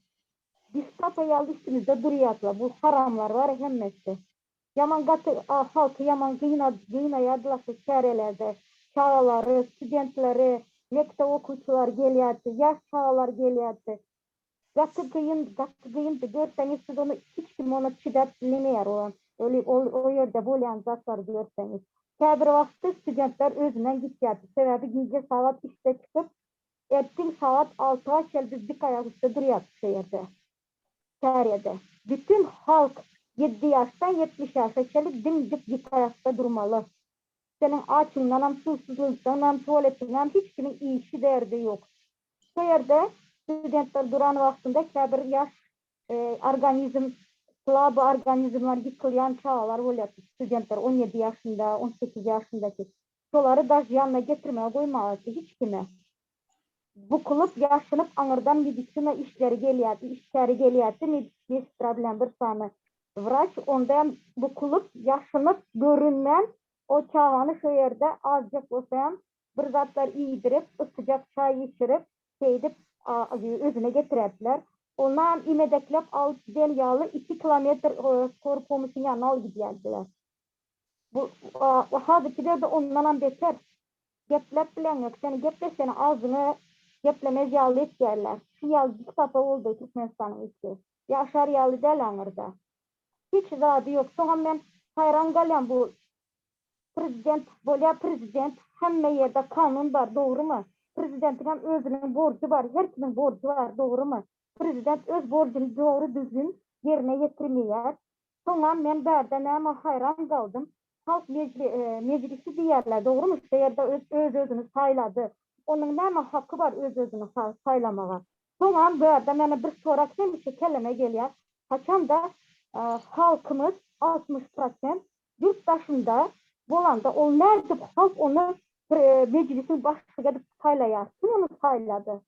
Gestapo ýaly üstümizde durýardylar bu haramlar bar hemmesi. Ýaman gaty halky ýaman gynaýardylar şu çärelerde. Çagalary, studentleri, mekdep okuwçylary gelýärdi, ýaş çagalar gelýärdi. Gaty gyn gaty gyndy görseňiz siz ony hiç kim ona çydap bilemeýär o öli ol o ýerde bolýan zatlary görseňiz. Käbir wagtda studentler özünden gitýärdi sebäbi gije sagat üçde çykyp ertin sagat altyga çenli biz dik aýak üstde durýardyk şo ýerde çärede. Bütin halk ýedi ýaşdan 70 ýaşa çenli dim-dik dik aýakda durmaly. Seniň açyňdanam suwsuzlykdanam tualetiňem hiç kimiň işi derdi ýok. Şu ýerde studentler duran wagtynda käbir ýaş organizm, slaby organizmler ýykylýan çagalar bolýar, studentler 17 ýaşynda, 18 ýaşyndaky. Şolary daž ýanyna getirmege goýmaýardy hiç kime. Bukulyp, ýaşynyp aňyrdan medisina işleri gelýärdi, işgäri gelýärdi, medsestra bilen bir sany wraç, onda hem bukulyp, ýaşynyp, görünmän o çagany şo ýerde azjak bolsa hem bir zatlar iýdirip, yssyjak çaý içirip, şeýdip özüne getirerdiler. Onam imedekläp alyp giden ýaly iki kilometr skor pomuşyň ýanyna alyp gidýärdiler. Bu hazirki döwürde ondanam beter. Gepläp bileňok, seni gepletseň agzyňy geplemez ýaly etýärler. Şu ýaly diktator boldy Türkmenistanyň içi. Ýaşar ýaly däl aňyrda. Hiç zady ýok. Soňam men haýran galýan bu prezident bolýa prezident hemme ýerde kanun bar dogrymy? Prezidentiň hem özüniň borjy bar, her kimiň borjy bar dogrymy? Prezident öz borjuny dogry düzgün ýerine ýetirmeýär. Soňam men bärde näme haýran galdym. Halk mejlisi diýýärler dogrymy şu ýerde öz özüni saýlady. Onuň näme haky bar öz özüni saýlamaga. Soňam bu ýerde meni bir sorag hemişe kelleme gelýär. Haçanda halkymyz 60 prosent ýurt daşynda bolanda ol nädip halk ony mejlisiň başlygy edip saýlaýar. Kim ony saýlady?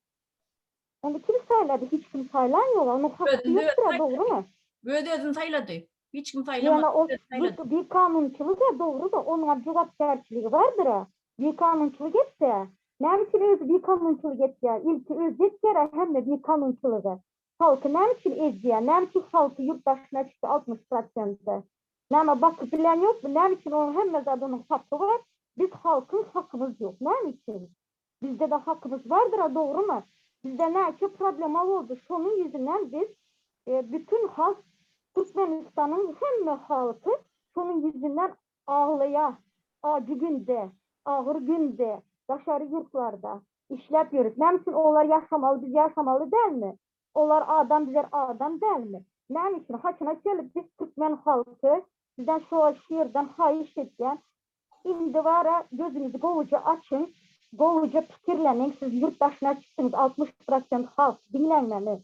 Ony kim saýlady? Hiç kim saýlan ýok. Onuň haky ýokdur dogrymy? Öz özüni saýlady. Hiç kim saýlamady. Ýöne ol bir kanunçylyk-a dogry-da, onuňam jogapkärçiligi bardyr-a. Bir kanunçylyk etse, näme üçin özi bir kanunçylyk etýär? Ilki özi etýär-ä hemme bir kanunçylygy. Halky näme üçin ezýär? Näme üçin halky ýurt daşyna çykdy 60 prosenti? Näme bakyp bilen ýokmy? Näme üçin onuň hemme zady onuň haky bar? Biz halkyň hakymyz ýok. Näme üçin? Bizde-de hakymyz bardyr-a dogrymy? Bizde näçe problema boldy, şonuň ýüzünden biz bütin halk Türkmenistanyň hemme halky şonuň ýüzünden aglaýar, ajy günde, agyr günde, daşary ýurtlarda işläp ýörüs. Näme üçin olar ýaşamaly, biz ýaşamaly dälmi? Olar adam, bizler adam dälmi? Näme üçin? Haçana çenli biz türkmen halky sizden şo şu ýerden haýyş edýän, Indi bara gözüňizi gowuja açyň, gowuja pikirleniň, siz ýurt daşyna çykdyňyz 60 prosent halk, diňläň meni.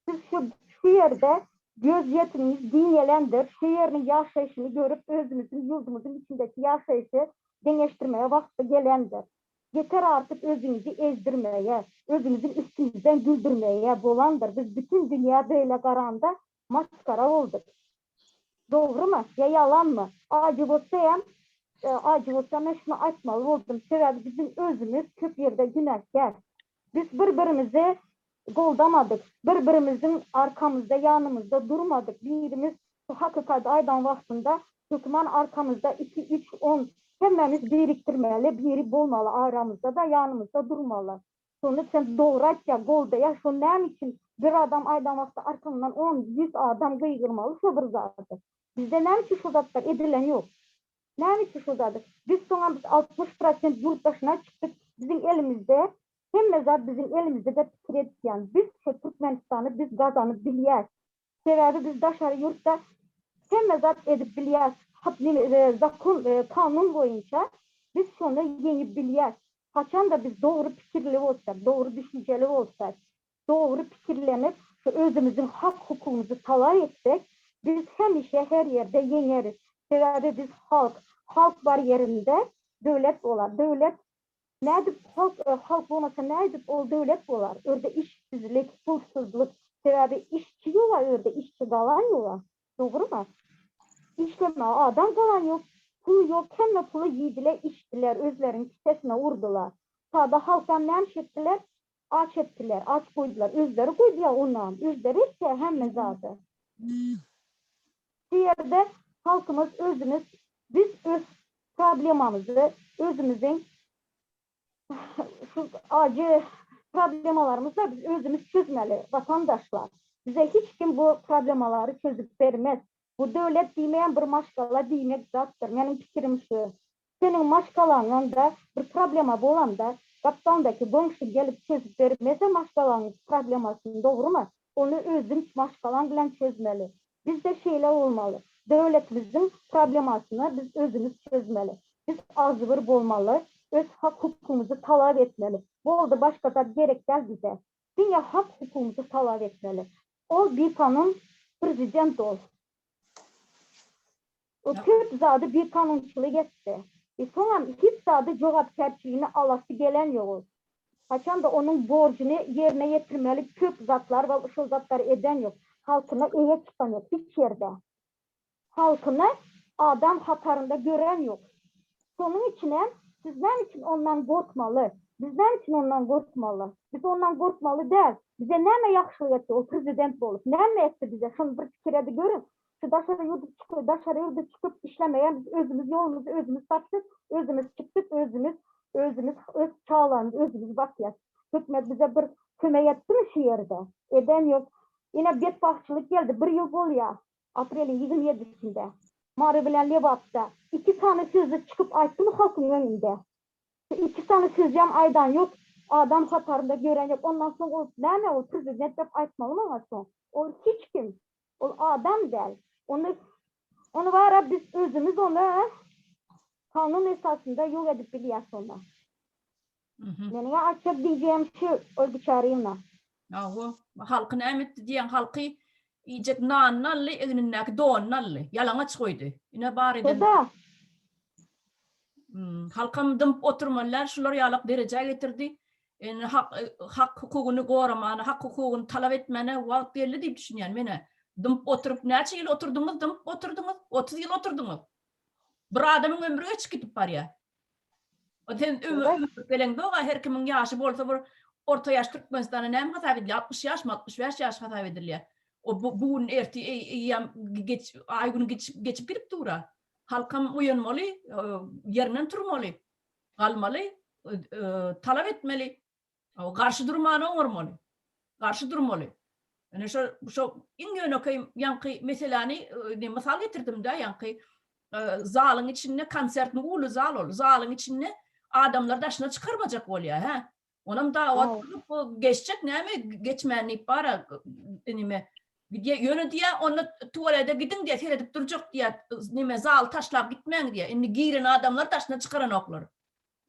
Siz şu şu ýerde göz ýetimiňiz giňelendir, şu ýeriniň ýaşaýşyny görüp özümiziň ýurdumyzyň içindeki ýaşaýşy deňeşdirmege wagty gelendir. Ýeter artyk özüňizi ezdirmege, özüňiziň üstüňizden güldürmege bolandyr. Biz bütün dünýä beýle garanda masgara bolduk. Dogrymy ýa ýalanmy? Ajy bolsa hem, ajy bolsa men şuny aýtmaly boldum. Sebäbi biziň özümiz köp ýerde günäkär. Biz bir-birimizi goldamadyk. Bir-birimiziň arkamyzda, ýanymyzda durmadyk. Birimiz şu hakykady aýdan wagtynda hökman arkamyzda iki, üç, on hemmämiz birikdirmeli, biri bolmaly aramyzda-da, ýanymyzda durmaly. Şony sen dogry aýtýaň, goldaýaň. Şony näme üçin bir adam aýdan wagty arkaňdan on, ýüz adam gygyrmaly şo bir zady. Bizde näme üçin şo zatlar edilen ýok? Näme üçin şo zady? Biz soňam biz 60 prosent ýurt daşyna çykdyk. Biziň elimizde hemme zat biziň elimizde de pikir edýän. Biz şo Türkmenistany biz gazanyp bilýäs. Sebäbi biz daşary ýurtda hemme zat edip bilýäs. Zakon, kanun boýunça biz şony ýeňip bilýäs. Haçanda biz dogry pikirli bolsak, dogry düşünjeli bolsak, dogry pikirlenip, şu özümiziň hak hukugymyzy talap etsek, biz hemişe her ýerde ýeňeris. Sebäbi biz halk, halk bar ýerinde döwlet bolar. Döwlet nädip halk, halk bolmasa nädip ol döwlet bolar? Örde işsizlik, pulsuzlyk, sebäbi işçi ýoga örde işçi galan ýoga. Dogrymy? Işlemäge adam galan ýok, pul ýok, hemme puly iýdiler, içdiler, özleriniň kisesine urdular. Sada halkam näme etdiler? Aç etdiler, aç goýdular. Özleri goýdular onam, özleri etdiler hemme zady. Bu ýerde halkymyz özümiz, biz öz problemamyzy özümiziň şu acı problemalarymyzy da biz özümiz çözmeli vatandaşlar. Bize hiç kim bu problemaları çözüp bermez. Bu döwlet diýmeýän bir maşgala diýmek zatdyr. Meniň pikirim şu. Seniň maşgalaňda bir problema bolanda, gapdaldaky goňşy gelip çözüp bermese maşgalaň problemasyny dogrymy? Ony özüň maşgalaň bilen çözmeli. Bizde şeýle bolmaly. Döwletimiziň problemasyny biz özümiz çözmeli. Biz agzybir bolmaly, öz hak hukugymyzy talap etmeli. Boldy başga zat gerek däl bize. Diňe hak hukugymyzy talap etmeli. Ol bikanun prezident ol. O köp zady bikanunçylyk etdi. E soňam hiç zady jogapkärçiligini alasy gelen ýok ol. Haçanda onuň borjuny ýerine ýetirmeli köp zatlar bar, şol zatlary eden ýok. Halkyna eýe çykan ýok hiç ýerde. Halkyny adam hatarynda gören ýok. Şonuň üçinem siz näme üçin ondan gorkmaly? Biz näme üçin ondan gorkmaly? Biz ondan gorkmaly däl. Bize näme ýagşylyk etdi ol prezident bolup? Näme etdi bize? Şony bir pikir edip görüň. Şu daşary ýurda çykyp, daşary ýurda çykyp işlemeýän biz özümiz ýolumyzy özümiz tapdyk, özümiz çykdyk, özümiz özümiz öz çagalarymyzy özümiz bakýas. Hökümet bize bir kömek etdimi şu ýerde? Eden ýok. Ine betbagtçylyk geldi, bir ýyl bolýar. Apreliň 27-sinde Mary bilen Lebapda iki sany sözde çykyp aýtdymy halkyň öňünde? Şu iki sany sözem aýdan ýok, adam hatarynda gören ýok. Ondan soň ol näme ol prezident diýip aýtmalymy oňa soň? Ol hiç kim. Ol adam däl. Ony ony bara biz özümiz ony kanun esasynda ýok edip bilýäs ony. Meniň aýtjak diýjegim şu Olga Çaryýewna. Hawa, halky näme etdi diýýäň, halky iýjek nanyny aldy, egnindäki donuny aldy, ýalaňaç goýdy. Ine bar eden. Şo-da. Halkam dymyp oturmaly däl, şular ýalak derejä getirdi. Indi hak hak hukugyny goramana, hak hukugyny talap etmäne wagt geldi diýip düşünýän men-ä. Dymyp oturyp näçe ýyl oturdyňyz, dymyp oturdyňyz? 30 ýyl oturdyňyz. Bir adamyň ömri geçip gidip barýar. O sen ömür ömür geleňzok-a her kimiň ýaşy bolsa bir orta ýaş Türkmenistanda näme hasap edilýär? 60 ýaşmy, 65 ýaş hasap edilýär. O bu, bu gün erti eýýäm geç aý gün geçip geçip gidip dur-a. Halkam oýanmaly, ýerinden turmaly, galmaly, talap etmeli. Garşy durmany oňarmaly. Garşy durmaly. Ine şo şo iň ýönekeý ýaňky meseläni ne mysal getirdim-dä ýaňky zalyň içinde konsertni uly zal ol. Zalyň içinde adamlar daşyna çykarmajak bolýar, hä? Onam dawa turup bu geçjek näme geçmän diýip bara nime gidýär. Ýöne diýýär, onda tualete gidiň diýýär, seredip durjak diýýär. Nime zaly taşlap gitmäň diýýär. Indi giren adamlar daşyna çykaranoklar.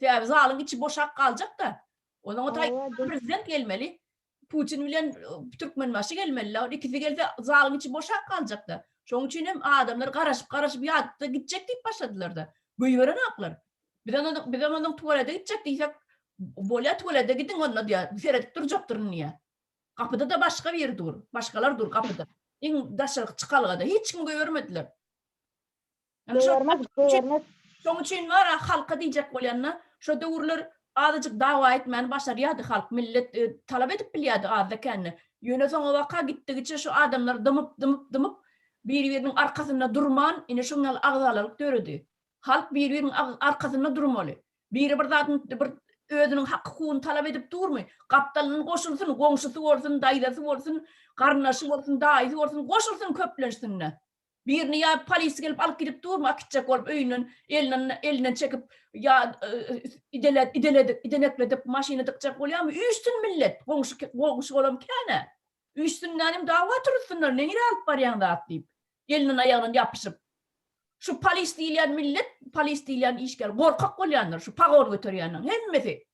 Sebäbi zalyň içi boşap galjak-da. Onuň o taý prezident gelmeli. Putin bilen Türkmenbaşy gelmeli. Ol ikisi gelse zalyň içi boşap galjak-da. Şonuň üçin hem adamlar garaşyp garaşyp ýatda gitjek diýip başladylar-da. Goýberenoklar. Biz onuň biz onuň tualete gitjek diýsek, bolýa tualete gidiň onda diýýär. Seredip durjakdyryn diýýär. Gapyda-da başga biri dur. Başgalar dur gapyda. Iň daşarky çykalgada hiç kim goýbermediler. Goýbermez, goýbermez. Şoň üçin bar-a halka diýjek bolýanda, şo döwürler azajyk dawa etmäni başarýardy halk, millet talap edip bilýärdi azda-kände. Ýöne soňabaka gitdigiçe şu adamlar dymyp, dymyp, dymyp, biri-biriniň arkasynda durman, ine şoň ýaly agzalalyk döredi. Halk biri-biriniň arkasynda durmaly. Biri bir zadyň bir özüniň hak-hukugyny talap edip durmy? Gapdalyndan goşulsyn, goňşusy bolsun, daýzasy bolsun, garyndaşy bolsun, daýysy bolsun, goşulsyn köplençsinde. Birini ýa polis gelip alyp gidip durmy akitjek bolup öýünden elinden elinden çekip ýa idele idele idenekledip maşyna dykjak bolýarmy üýşsün millet goňşy goňşy bolam känä üýşsünlänim dawa turuzsynlar nirä alyp barýaň zat diýip elinden aýagyndan ýapyşyp şu polis diýilýän millet polis diýilýän işgär gorkak bolýanlar şu pagon göterýänleriň hemmesi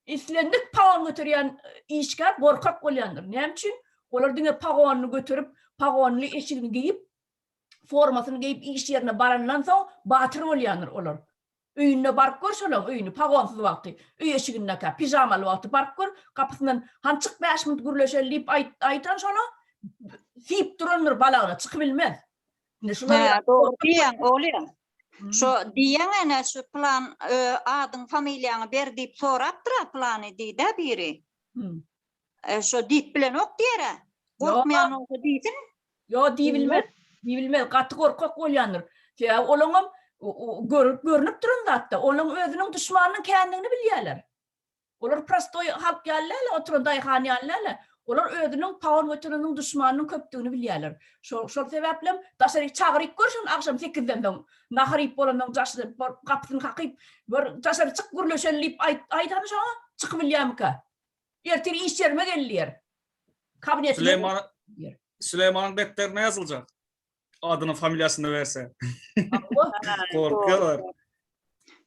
Islendik pagon göterýän işgär gorkak bolýandyr. Näme üçin? Olar diňe pagonyny göterip, pagonly eşigini geýip, formasyny geýip iş ýerine barandan soň batyr bolýandyr olar. Öýünde baryp gör şolaň öýüni pagonsyz wagty, öý eşigindekä, pižamaly wagty baryp gör, gapysyndan hany çyk bäş minut gürleşeli diýip aýtan şola siýip durandyr balagyna çykybilmez. Indi şular Hä, dogry diýýäň, Olýa. Şo diýýäň ene şu plan adyň familiýaňy ber diýip sorapdyr-a plany diýdä biri. Şo diýip bilenok diýer-ä. Gorkmaýan bolsa diýsin. Ýo diýibilmez. Diýibilmez. Gaty gorkak bolýandyr. Sebäbi olaňam görüp görnüp duran zatda. Olaň özüniň duşmanynyň kändigini bilýärler. Olar prostoý halk ýaly däl, oturan daýhan ýaly däl. Olar özüniň pagon götereniniň duşmanynyň köpdügini bilýärler. Şol şol sebäplem daşaryk çagyryp gör şony agşam sekizden soň nahar iýip bolandan soň gapysyny kakyp bir daşary çyk gürleşeli diýip aýt aýt hany şoňa çykybilýärmikä? Ertir iş ýerime gel diýer. Kabinetime Süleýman Süleýmanyň depderine ýazyljak. Adyny familiýasyny berse. Gorkýarlar.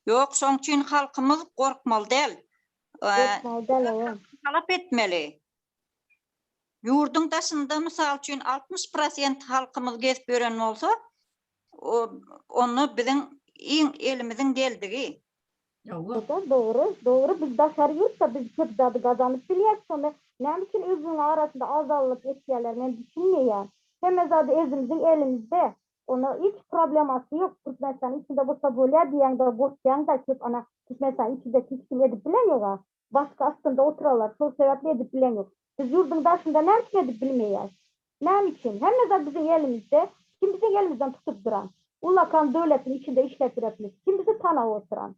Ýok, şoň üçin halkymyz gorkmaly däl. Gorkmaly däl, owa. Talap etmeli. Ýurduň daşynda mysal üçin 60 prosent halkymyz gezip ýören bolsa, onda biziň iň elimiziň geldigi. Ýa dogry, dogry biz daşary ýurtda biz köp zady gazanyp bilýäs şony näme üçin özüniň arasynda azallyk etýäler men düşünmeýän. Hemme zady özümiziň elimizde. Ona hiç problemasy ýok Türkmenistanyň içinde bolsa bolýa diýýäňde gorkýaňda köp ana Türkmenistanyň içinde hiç kim edip bilen ýoga. Baskı astynda oturarlar şol sebäpli edip bilen ýok. Biz ýurduň daşynda näme üçin edip bilmeýäs? Näme üçin? Hemme zat biziň elimizde. Kim biziň elimizden tutup duran? Ullakan döwletiň içinde işläp ýörepmiz. Kim bizi tanap oturan?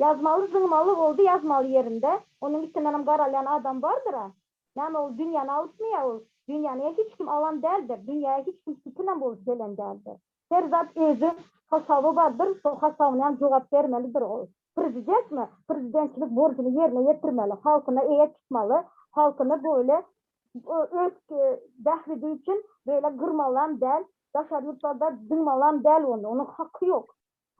Ýazmaly zyňmaly boldy ýazmaly ýerinde. Onuň üstündenem garalýan adam bardyr-a. Näme ol dünýäni alypmy ýa ol? Dünýäni hiç kim alan däldir. Dünýäge hiç kim sütünem bolup gelen däldir. Her zat özi hasaby bardyr, şo hasabyna jogap bermelidir ol. Prezidentmi? Prezidentçilik borjuny ýerine ýetirmeli, halkyna eýe çykmaly, halkyny böyle öz bähbidi üçin beýle gyrmalam däl, daşary ýurtlarda dyňmalam däl ony, onuň haky ýok.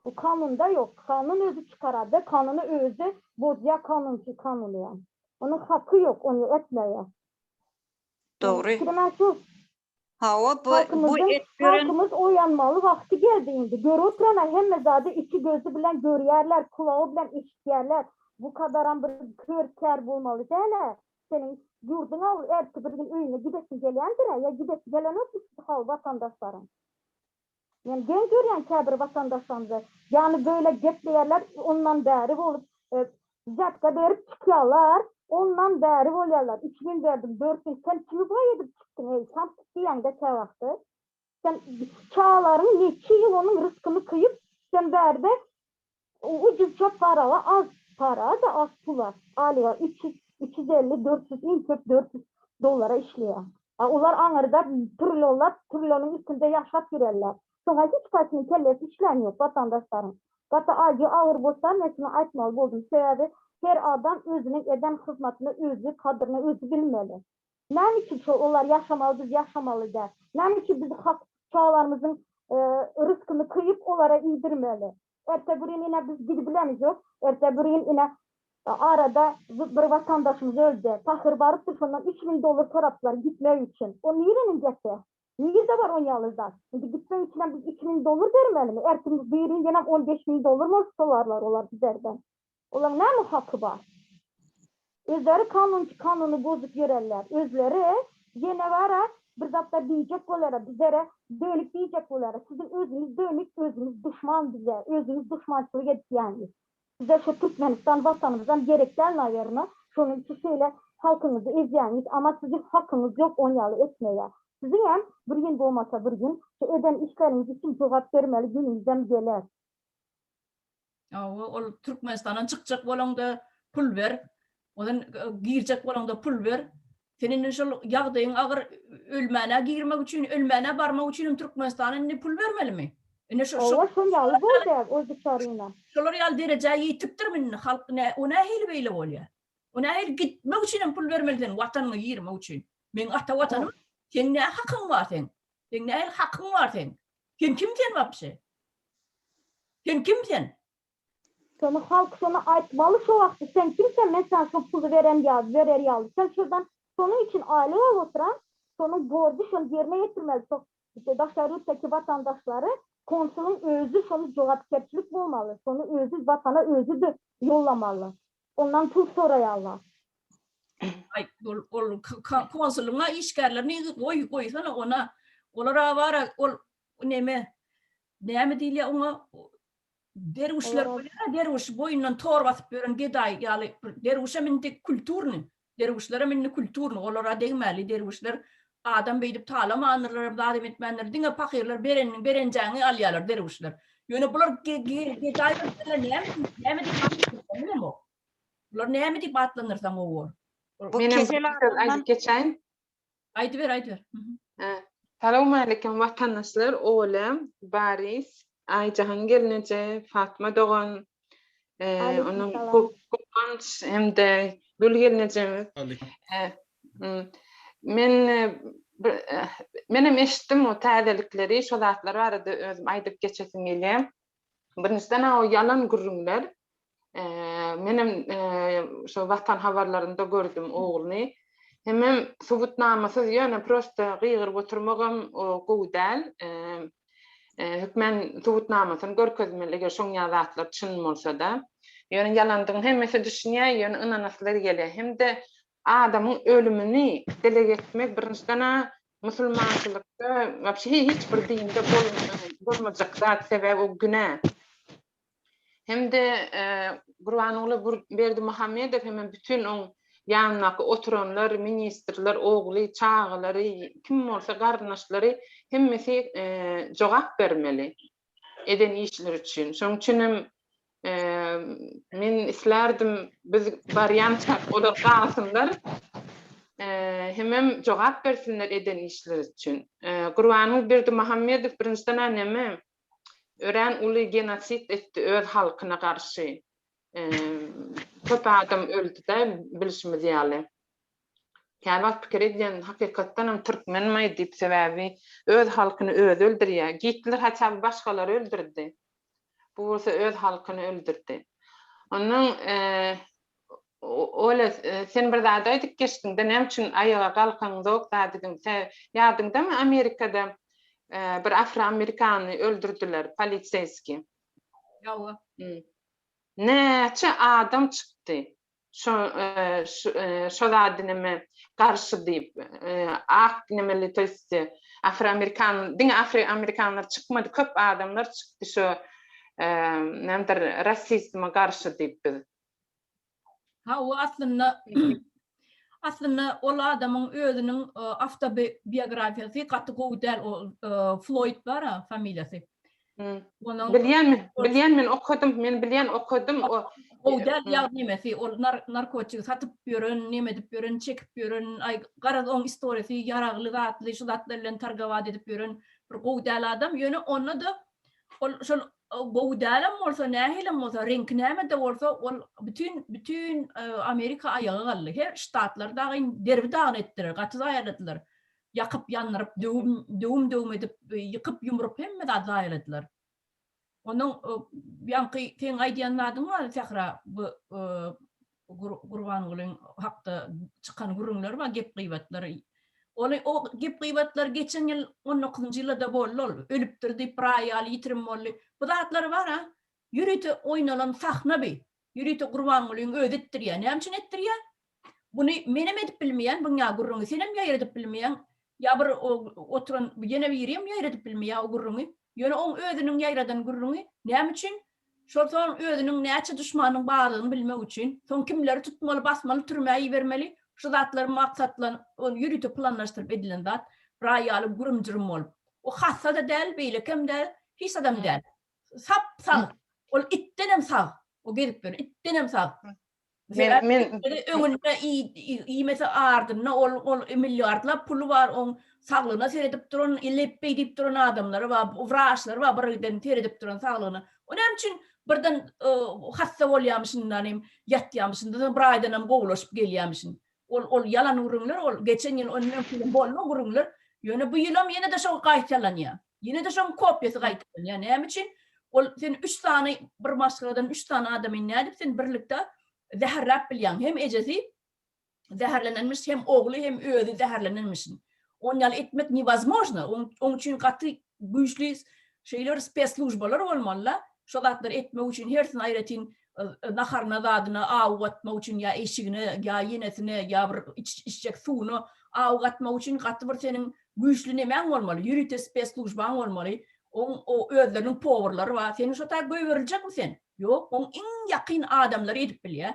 Bu kanunda ýok. Kanun özi çykarady, kanuny özi bozýar kanunçy kanuny. Onuň haky ýok ony etmäge. Dogry. Pikirim şu. Hawa bu bu Halkymyzyň halkymyz oýanmaly wagty geldi indi. Görüp oturana hemme zady içi gözi bilen görýärler, kulagy bilen eşitýärler. Bu kadaram bir kör kär bolmaly dälä. Seniň ýurduňa ol ertir bir gün öýüňe gidesiň gelýändirä ýa gidesi gelenokmy şu hal watandaşlaryň. Men geň görýän käbir watandaşlarymyzy. Ýany böyle gepleýärler ondan bäri bolup wzýatka berip çykýarlar ondan bäri bolýarlar 3000 berdim 4000 sen kimi baý edip çykdyň eý samsyk diýýäňdä käwagty sen çagalaryň neçe ýyl onuň ryskyny kyýyp sen bärde ujuzça paraga az para da az pula alyga 300 350 400 iň köp 400 dollara işleýär. A olar aňyrda trillionlap trillonyň üstünde ýaşap ýörerler. Şoňa hiç kaýsynyň kellesi işlän ýok watandaşlaryň. Gaty ajy agyr bolsa men şuny aýtmaly boldum. Sebäbi her adam özüniň eden hyzmatyny özi kadryny özi bilmeli. Näme üçin şol olar ýaşamaly biz ýaşamaly däl. Näme üçin biz hak çagalarymyzyň ryskyny kyýyp olara iýdirmeli. Erte bir gün ine biz gidibilemizok. Erte bir gün ine arada bir watandaşymyz öldi. Pahyr barypdyr şondan 3000 dollar sorapdylar gitmek üçin. O nireniň gepi? Nirde bar on ýaly zat? Indi gitmek üçinem biz 3000 dollar bermelimi? Ertir bir gün ýene 15000 dollar bolup solarlar olar bizlerden. Olaryň näme haky bar? Özleri kanun kanuny bozup ýörerler. Özleri ýene bara bir zatlar diýjek bolara, bizlere dönük diýjek bolara. Siziň özüňiz dönük, özüňiz duşman bize, özüňiz duşmançylyk edýäňiz. Size şu Türkmenistan watanymyzam gerek däl nawerno. Şonuň üçin şeýle halkyňyzy ezýäňiz, amma siziň hakyňyz ýok on ýaly etmege. Siziňem bir gün bolmasa bir gün şu eden işleriňiz üçin jogap bermeli günüňizem geler. Hawa, ol Türkmenistandan çykjak bolaňda pul ber. Ondan girjek bolaňda pul ber. Sen indi şol ýagdaýyň agyr ölmäne girmek üçin, ölmäne barmak üçin hem Türkmenistana indi pul bermelimi? Indi şu Hawa, şol ýaly boldy, ol biçaryna. Şolar ýaly derejä ýetipdirmi indi halk nä, o nähili beýle bolýar? O nähili gitmek üçin hem pul bermeli sen watanyňa girmek üçin? Meň ata watanym, seň nä hakyň bar seň? Seň nähili hakyň bar seň? Sen kim sen wapşe? Sen kim sen? Şony halk şony aýtmaly şo wagty sen kim sen men saňa şo puly beren ýaly berer ýaly sen şurdan şonuň üçin aýlyk alyp oturan şonuň borjy şony ýerine ýetirmeli şo daşary ýurtdaky watandaşlary konsulyň özi şony jogapkerçilik bolmaly şony özi watana özi de ýollamaly ondan pul soraýarlar. Aý ol ol konsulyň işgärlerini goý goýsana ona olara bara ol neme näme diýilýär oňa derwüşler bolýar derwüş boýundan tor basyp ýören gedaý ýaly bir derwüşem indi kulturny derwüşlerem indi kulturny olara degmäli derwüşler adam beýdip talamandyrlar zat hem etmändir diňe pahyrlar bereniniň berenjäňi alýarlar derwüşler ýöne bular gedaý näme näme diýip atlandyrsaň bilemok bular näme diýip atlandyrsaň gowy bor Bu Menem kesel bir söz aýdyp geçäýin. Aýdyber aýdyber. Salowmaleýkim watandaşlar Ola, Baris, Aýjahan gelneje, Fatma dogan, onuň Guwanç hem-de Gül gelnejemiz. Men menem eşitdim o täzelikleri, şo zatlar barada özüm aýdyp geçesim gelýär. Birinjiden o ýalan gürrüňler. Menem şo Watan habarlarynda gördüm ogluny. Hemem subutnamasyz ýöne prosta gygyryp oturmagam gowy däl. Hökmän subutnamasyny görkezmeli eger şoň ýaly zatlar çyn bolsada. Ýöne ýalandygyny hemmesi düşünýär, ýöne ynanaslary gelýär. Hem-de adamyň ölümini dileg etmek birinjiden-ä musulmançylykda wapşe hiç bir dinde bolmajak zat, sebäbi o günä. Hem-de Gurbanguly Berdimuhamedow hemem bütin oň ýanyndaky oturanlar, ministrler, ogly, çagalary, kim bolsa garyndaşlary hemmesi jogap bermeli eden işleri üçin. Şonuň üçin hem men islärdim biz barýançak olar galsynlar hemem jogap bersinler eden işleri üçin. Gurbanguly Berdimuhamedow birinjiden-ä neme örän uly genosid etdi öz halkyna garşy. Köp adam öldü-de bilşimiz ýaly. Käwagt pikir edýän hakykatdanam türkmenmaý diýip sebäbi öz halkyny özi öldürýär. Gitler haçan başgalary öldürdi. Bu bolsa öz halkyny öldürdi. Ondan Ola sen bir zat aýdyp geçdiňde näme üçin aýaga galkaňzok zat diýdiň. Sen ýadyňdamy Amerikada bir afroamerikany öldürdiler poliseýskiý. Ýowa. Näçe adam çykdy şo şo zady neme garşy diýip ak nemeli to ýest afroamerikan diňe afroamerikanlar çykmady köp adamlar çykdy şo nämedir rasizme garşy diýip biz. Hawa aslynda aslynda ol adamyň özüniň awtobiografiýasy gaty gowy däl o Floýd bar-a familiýasy. Onuň Bilýän men, bilýän men okadym, men bilýän okadym o gowy däl ýag nemesi, ol narkotik satyp ýören, neme edip ýören, çekip ýören, aý garaz oň istoriýasy ýaragly zatly şu zatlar bilen targowat edip ýören bir gowy däl adam. Ýöne onda-da ol şol gowy dälem bolsa, nähilem bolsa, reňki näme-de bolsa, ol bütin, bütin Amerika aýaga galdy. Her ştatlar dagyn derbi-dagyn etdiler, gaty zaýaladylar. Ýakyp, ýandyryp, döwüm, döwüm-döwüm edip, ýykyp, ýumrup hemme zady zaýaladylar. Onuň ýaňky seň aýdýan zadyň bar, Sähra, bu Gurbangulyň hakda çykan gürrüňler bar, gep-gybatlar. Ony o gep-gybatlar geçen ýyl 19-njy ýylda-da boldy ol. Ölüpdir diýip bir aý ýaly ýitirim boldy. Bu zatlar bar-a, ýörite oýnalan sahna bi. Ýörite Gurbangulyň özi etdirýär. Näme üçin etdirýär? Buny menem edip bilmeýän, buň ýaly gürrüňi senem ýaýradyp bilmeýäň. Ýa bir oturan ýene birem ýaýradyp bilmeýär o gürrüňi. Ýöne oň özüniň ýaýradan gürrüňi näme üçin? Şol soň özüniň näçe duşmanyň barlygyny bilmek üçin, soň kimleri tutmaly, basmaly, türmä ibermeli, şu zatlar maksatlan, ol ýörite planlaşdyryp edilen zat, bir aý ýaly gürüm-jürüm bolup. O hassa-da däl, beýlekem däl, hiç zadam däl. Sap-sag. Ol itdenem sag. O gezip ýören itdenem sag. Men men öňünde iýmese ardynda ol ol milliardlap puly bar oň saglygyna seredip duran lepbeý diýip duran adamlary bar wraçlary bar bir giden seredip duran saglygyna. O näme üçin birden hassa bolýamyşyndan hem ýatýamyşyn da bir aýdan hem gowulaşyp gelýämişin. Ol ol ýalan gürrüňler ol geçen ýyl ondan öňki ýyl boldy o gürrüňler. Ýöne bu ýylam ýene-de şo gaýtalanýar. Ýene-de şoň kopiýasy gaýtalanýar. Näme üçin? Ol sen üç sany bir maşgaladan üç sany adamy nädip sen birlikde zäherläp bilýäň? Hem ejesi zäherlenenmiş, hem ogly, hem özi zäherlenenmişin. On ýaly etmek newozmožno. Oň üçin gaty güýçli şeýle bir spesslujbalar bolmaly-da, şo zatlary etmek üçin hersini aýratyn naharyna zadyna aw gatmak üçin ýa eşigine ýa ýenesine ýa bir içjek suwuna aw gatmak üçin gaty bir seniň güýçli nemäň bolmaly, ýörite spesslujbaň bolmaly. Oň o özleriniň powerlary bar. Seni şo taý goýberiljekmi sen? Ýok, oň iň ýakyn adamlary edip bilýär.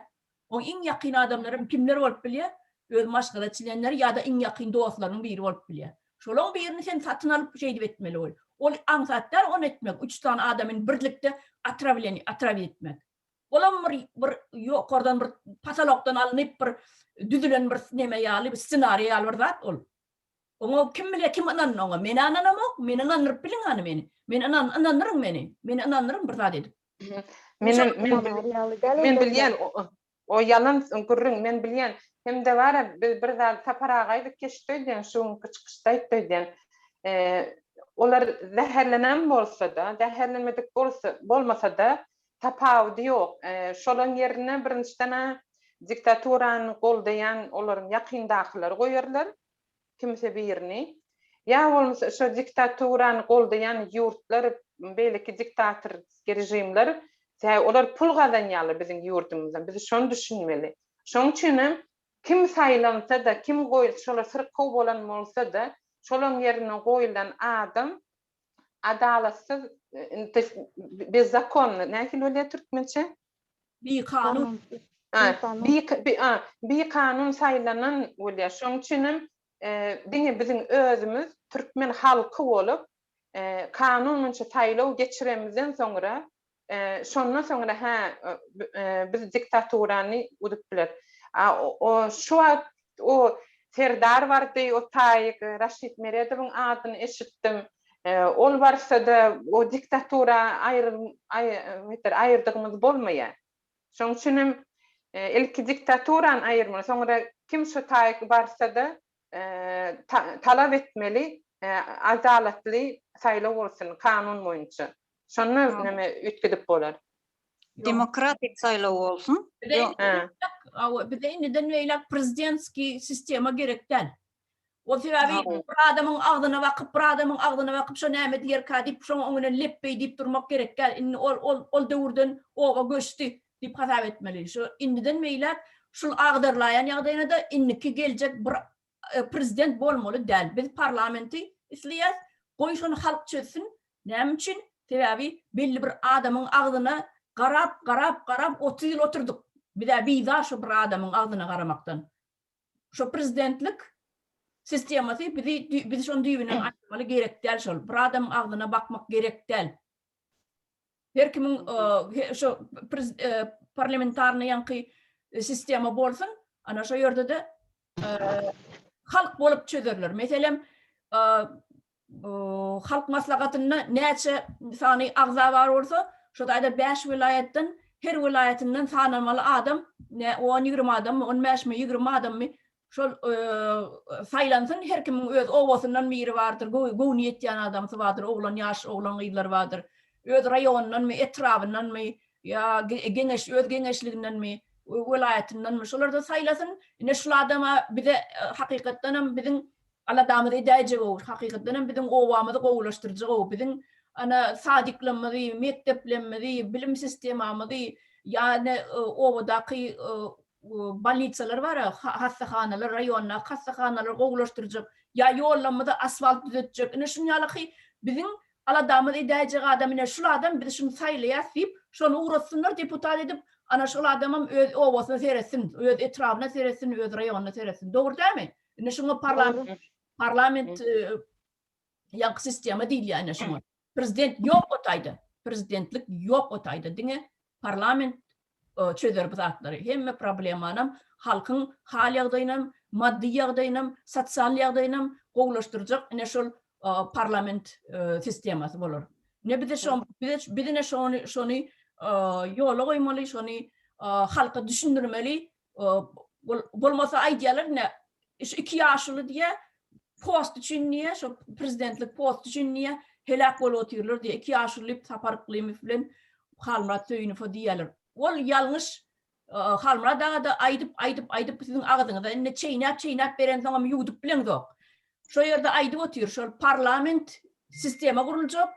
Oň iň ýakyn adamlary kimler bolup bilýär? Öz maşgala çlenleri ýa-da iň ýakyn dostlarynyň biri bolup bilýär. Şolaň birini sen satyn alyp şeýdip etmeli bol. Ol aňsat däl ony etmek, üç sany adamyny birlikde otrawleniýe, otrawit etmek. Olam bir bir ýokardan bir potolokdan alnyp bir düzülen bir neme ýaly, bir ssenariý ýaly bir zat ol. Oňa kim bilýär, kim ynandy oňa? Men ynanamok, meni ynandyryp biliň hany meni. Meni ynan, ynandyryň meni. Meni ynandyryň bir zat edip. Men men men bilýän o ýalan gürrüň men bilýän. Hem-de bara biz bir zat Sapar aga aýdyp geçdi öýdýän şu günki çykyşda aýtdy öýdýän. Olar zäherlenen bolsa-da, zäherlenmedik bolsa, bolmasa-da tapawudy ýok. Şolaň ýerine birinjiden-ä diktaturany goldaýan olaryň ýakyndakylary goýarlar. kimse birini, ýa bolmasa şo diktaturany goldaýan ýurtlar, beýleki diktatorskiý režimler Sebäbi olar pul gazanýarlar biziň ýurdumyzdan. Biz şony düşünmeli. Şonuň üçin hem kim saýlansa-da, kim goýulsa, şolar syrkaw bolan bolsa-da, şolaryň ýerine goýlan adam adalatsyz, bezzakonny, nähili bolýar türkmençe? Bikanun. Bikanun saýlanan bolýar. Şonuň üçin hem diňe biziň özümiz türkmen halky bolup, kanun boýunça saýlaw geçiremizden soňra, şondan soňra hä biz diktaturany udup bileris. A o şu wagt o Serdar bardy, o taýyk Raşid Meredowyň adyny eşitdim. Ol barsa-da o diktatura aýyrdygymyz bolmaýar. Şonuň üçin hem ilki diktaturany aýyrmaly, soňra kim şu taýyk barsa-da talap etmeli, adalatly saýlaw bolsun kanun boýunça. Şonda neme üýtgedip bolar. Demokratik saýlaw bolsun. Bize indiden beýläk prezidentskiý sistema gerek däl. Ol sebäbi bir adamyň agzyna bakyp, bir adamyň agzyna bakyp, şo näme diýerkä diýip, şoň öňünden lepbeý diýip durmak gerek däl. Indi ol ol ol döwürden oba göçdi diýip hasap etmeli. Şu indiden beýläk şul agdarlaýan ýagdaýyna-da indiki geljek bir prezident bolmaly däl. Biz parlamenti isleýäs. Goý şony halk çözsün. Näme üçin? Sebäbi belli bir adamyň agzyna garap, garap, garap 30 ýyl oturdyk. Biz-ä bizar şo bir adamyň agzyna garamakdan. Şo prezidentlik sistemasy bizi biz şony düýbünden aýyrmaly gerek däl şol. Bir adamyň agzyna bakmak gerek däl. Her kimiň şo parlamentarny ýaňky sistema bolsun, ana şo ýerde-de halk bolup çözerler. Meselem, Halk maslahatynda näçe sany agza bar bolsa, şo taýda 5 welaýatdan her welaýatyndan sanalmaly adam, ne 10-20 adammy, 15-mi, 20 adammy şol saýlansyn, her kimiň öz obasyndan biri bardyr, göwni ýetýän adamsy bardyr, oglan ýaş oglan gyzlar bardyr. Öz raýonyndanmy, etrabyndanmy, ýa geňeş öz geňeşligindenmi, welaýatyndanmy, şolarda saýlasyn. Ine şul adama bize hakykatdanam biziň Aladamyzy edäýjeg-ow, hakykatdan hem biziň obamyzy gowulaşdyrjag-ow, biziň ana sadiklerimizi, mekdeplerimizi, bilim sistemamyzy, ýa-ni obadaky bolnitsalar bar-a, hassahanalar, raýondaky hassahanalary gowulaşdyrjak, ýa ýollarymyzy asfalt düzetjek, ine şuny ýalyky biziň aladamyzy edäýjek adam ine şul adam, biz şuny saýlaýas diýip, şony ugratsynlar deputat edip, ana şol adamam öz obasyna seretsin, öz etrabyna seretsin, öz raýonyna seretsin. Dogry dälmi? Indi şuňa parlament parlament ýaňky sistema diýilýär ine şuňa. Prezident ýok o taýda. Prezidentlik ýok o taýda. Diňe parlament çözer bu zatlary. Hemme problemanam, halkyň hal ýagdaýynam, maddy ýagdaýynam, sosial ýagdaýynam gowulaşdyrjak ine şol parlament sistemasy bolar. Ne bize şo bize biz ine şony şony ýola goýmaly, şony halka düşündirmeli. Bolmasa aýdýarlar ine şu iki ýaşuly diýä post üçin diýä şo prezidentlik post üçin diýä heläk bolup otyrlar diýä iki ýaşuly diýip Sapar Yklymow bilen Halmyrat Söýünowa diýýärler. Ol ýalňyş Halmyrat aga-da aýdyp aýdyp aýdyp siziň agzyňyza indi çeýnäp çeýnäp berensoňam ýuwdup bileňzok. Şo ýerde aýdyp otyr şol parlament sistema guruljak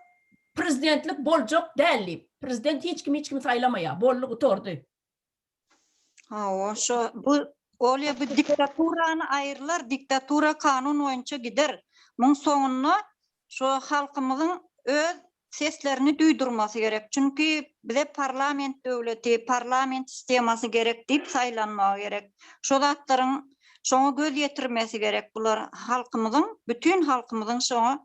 prezidentlik boljak däl diýip. Prezident hiç kim hiç kimi saýlamaýar. Boldy gutardy. Hawa, şo bu Olýa bu diktaturany aýyrlar, diktatura kanun boýunça gider. Muň soňunda şo halkymyzyň öz seslerini duýdurmasy gerek. Çünki bize parlament döwleti, parlament sistemasy gerek diýip saýlanmagy gerek. Şo zatlaryň şoňa göz ýetirmesi gerek bular halkymyzyň, bütin halkymyzyň şoňa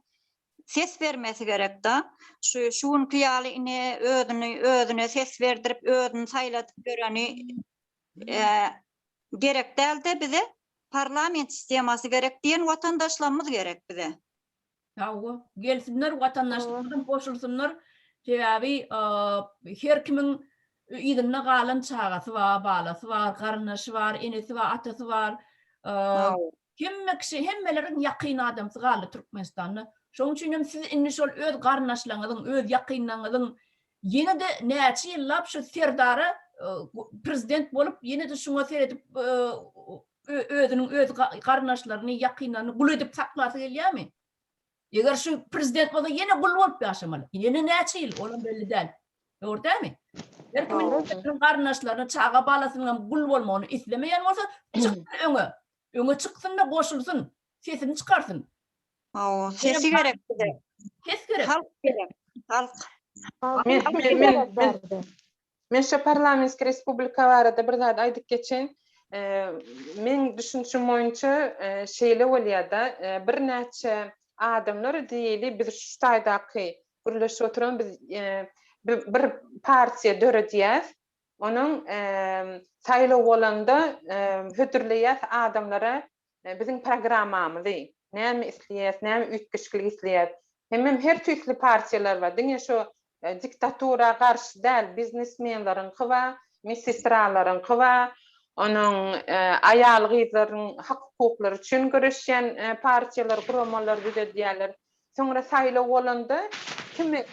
ses bermesi gerekda. Şu şu günki ýaly ine özüni özüne ses berdirip özüni saýladyp ýöreni gerek dälde bize parlament sistemasy gerek diýen watandaşlarymyz gerek bize. Hawa, gelsinler watandaşlarymyzam goşulsynlar. Sebäbi her kimiň yzynda galan çagasy bar, balasy bar, garyndaşy bar, enesi bar, atasy bar. Hemme kişi, hemmeleriň ýakyn adamsy galdy Türkmenistanda. Şonuň üçin hem siz indi şol öz garyndaşlaryňyzyň, öz ýakynlaryňyzyň ýene-de näçe ýyllap şu Serdara prezident bolup, ýene-de şuňa seredip özüniň öz garyndaşlaryny, ýakynlaryny gul edip saklasy gelýärmi? Eger şu prezident bolsa ýene gul bolup ýaşamaly. Ýene näçe ýyl, olam belli däl. Dogry dälmi? Her kimin özüniň garyndaşlaryna, çaga balasynyň hem gul bolmagyny islemeýän bolsa, çyksyn öňe. Öňe çyksyn-da goşulsyn, sesini çykarsyn. Hawa, sesi gerek bize. Ses gerek. Halk gerek. Halk. Men men men men şu parlamentski respublika barada bir zat aýdyp geçeýin. Meň düşünişim boýunça şeýle bolýar-da, birnäçe adamlar diýeli biz şu taýdaky gürleşip oturan biz bir partiýa döredýäs. Onuň saýlaw bolanda hödürleýäs adamlara biziň programmamyzy. Näme isleýäs, näme üýtgeşiklik isleýäs. Hemem her tüýsli partiýalar bar. Diňe şu diktatura garşy däl, biznesmenleriňki bar, medsestralaryňky bar, onuň aýal-gyzlaryň hak-hukuklary üçin göreşýän partiýalar, guramalar düzedýärler. Soňra saýlaw bolanda kime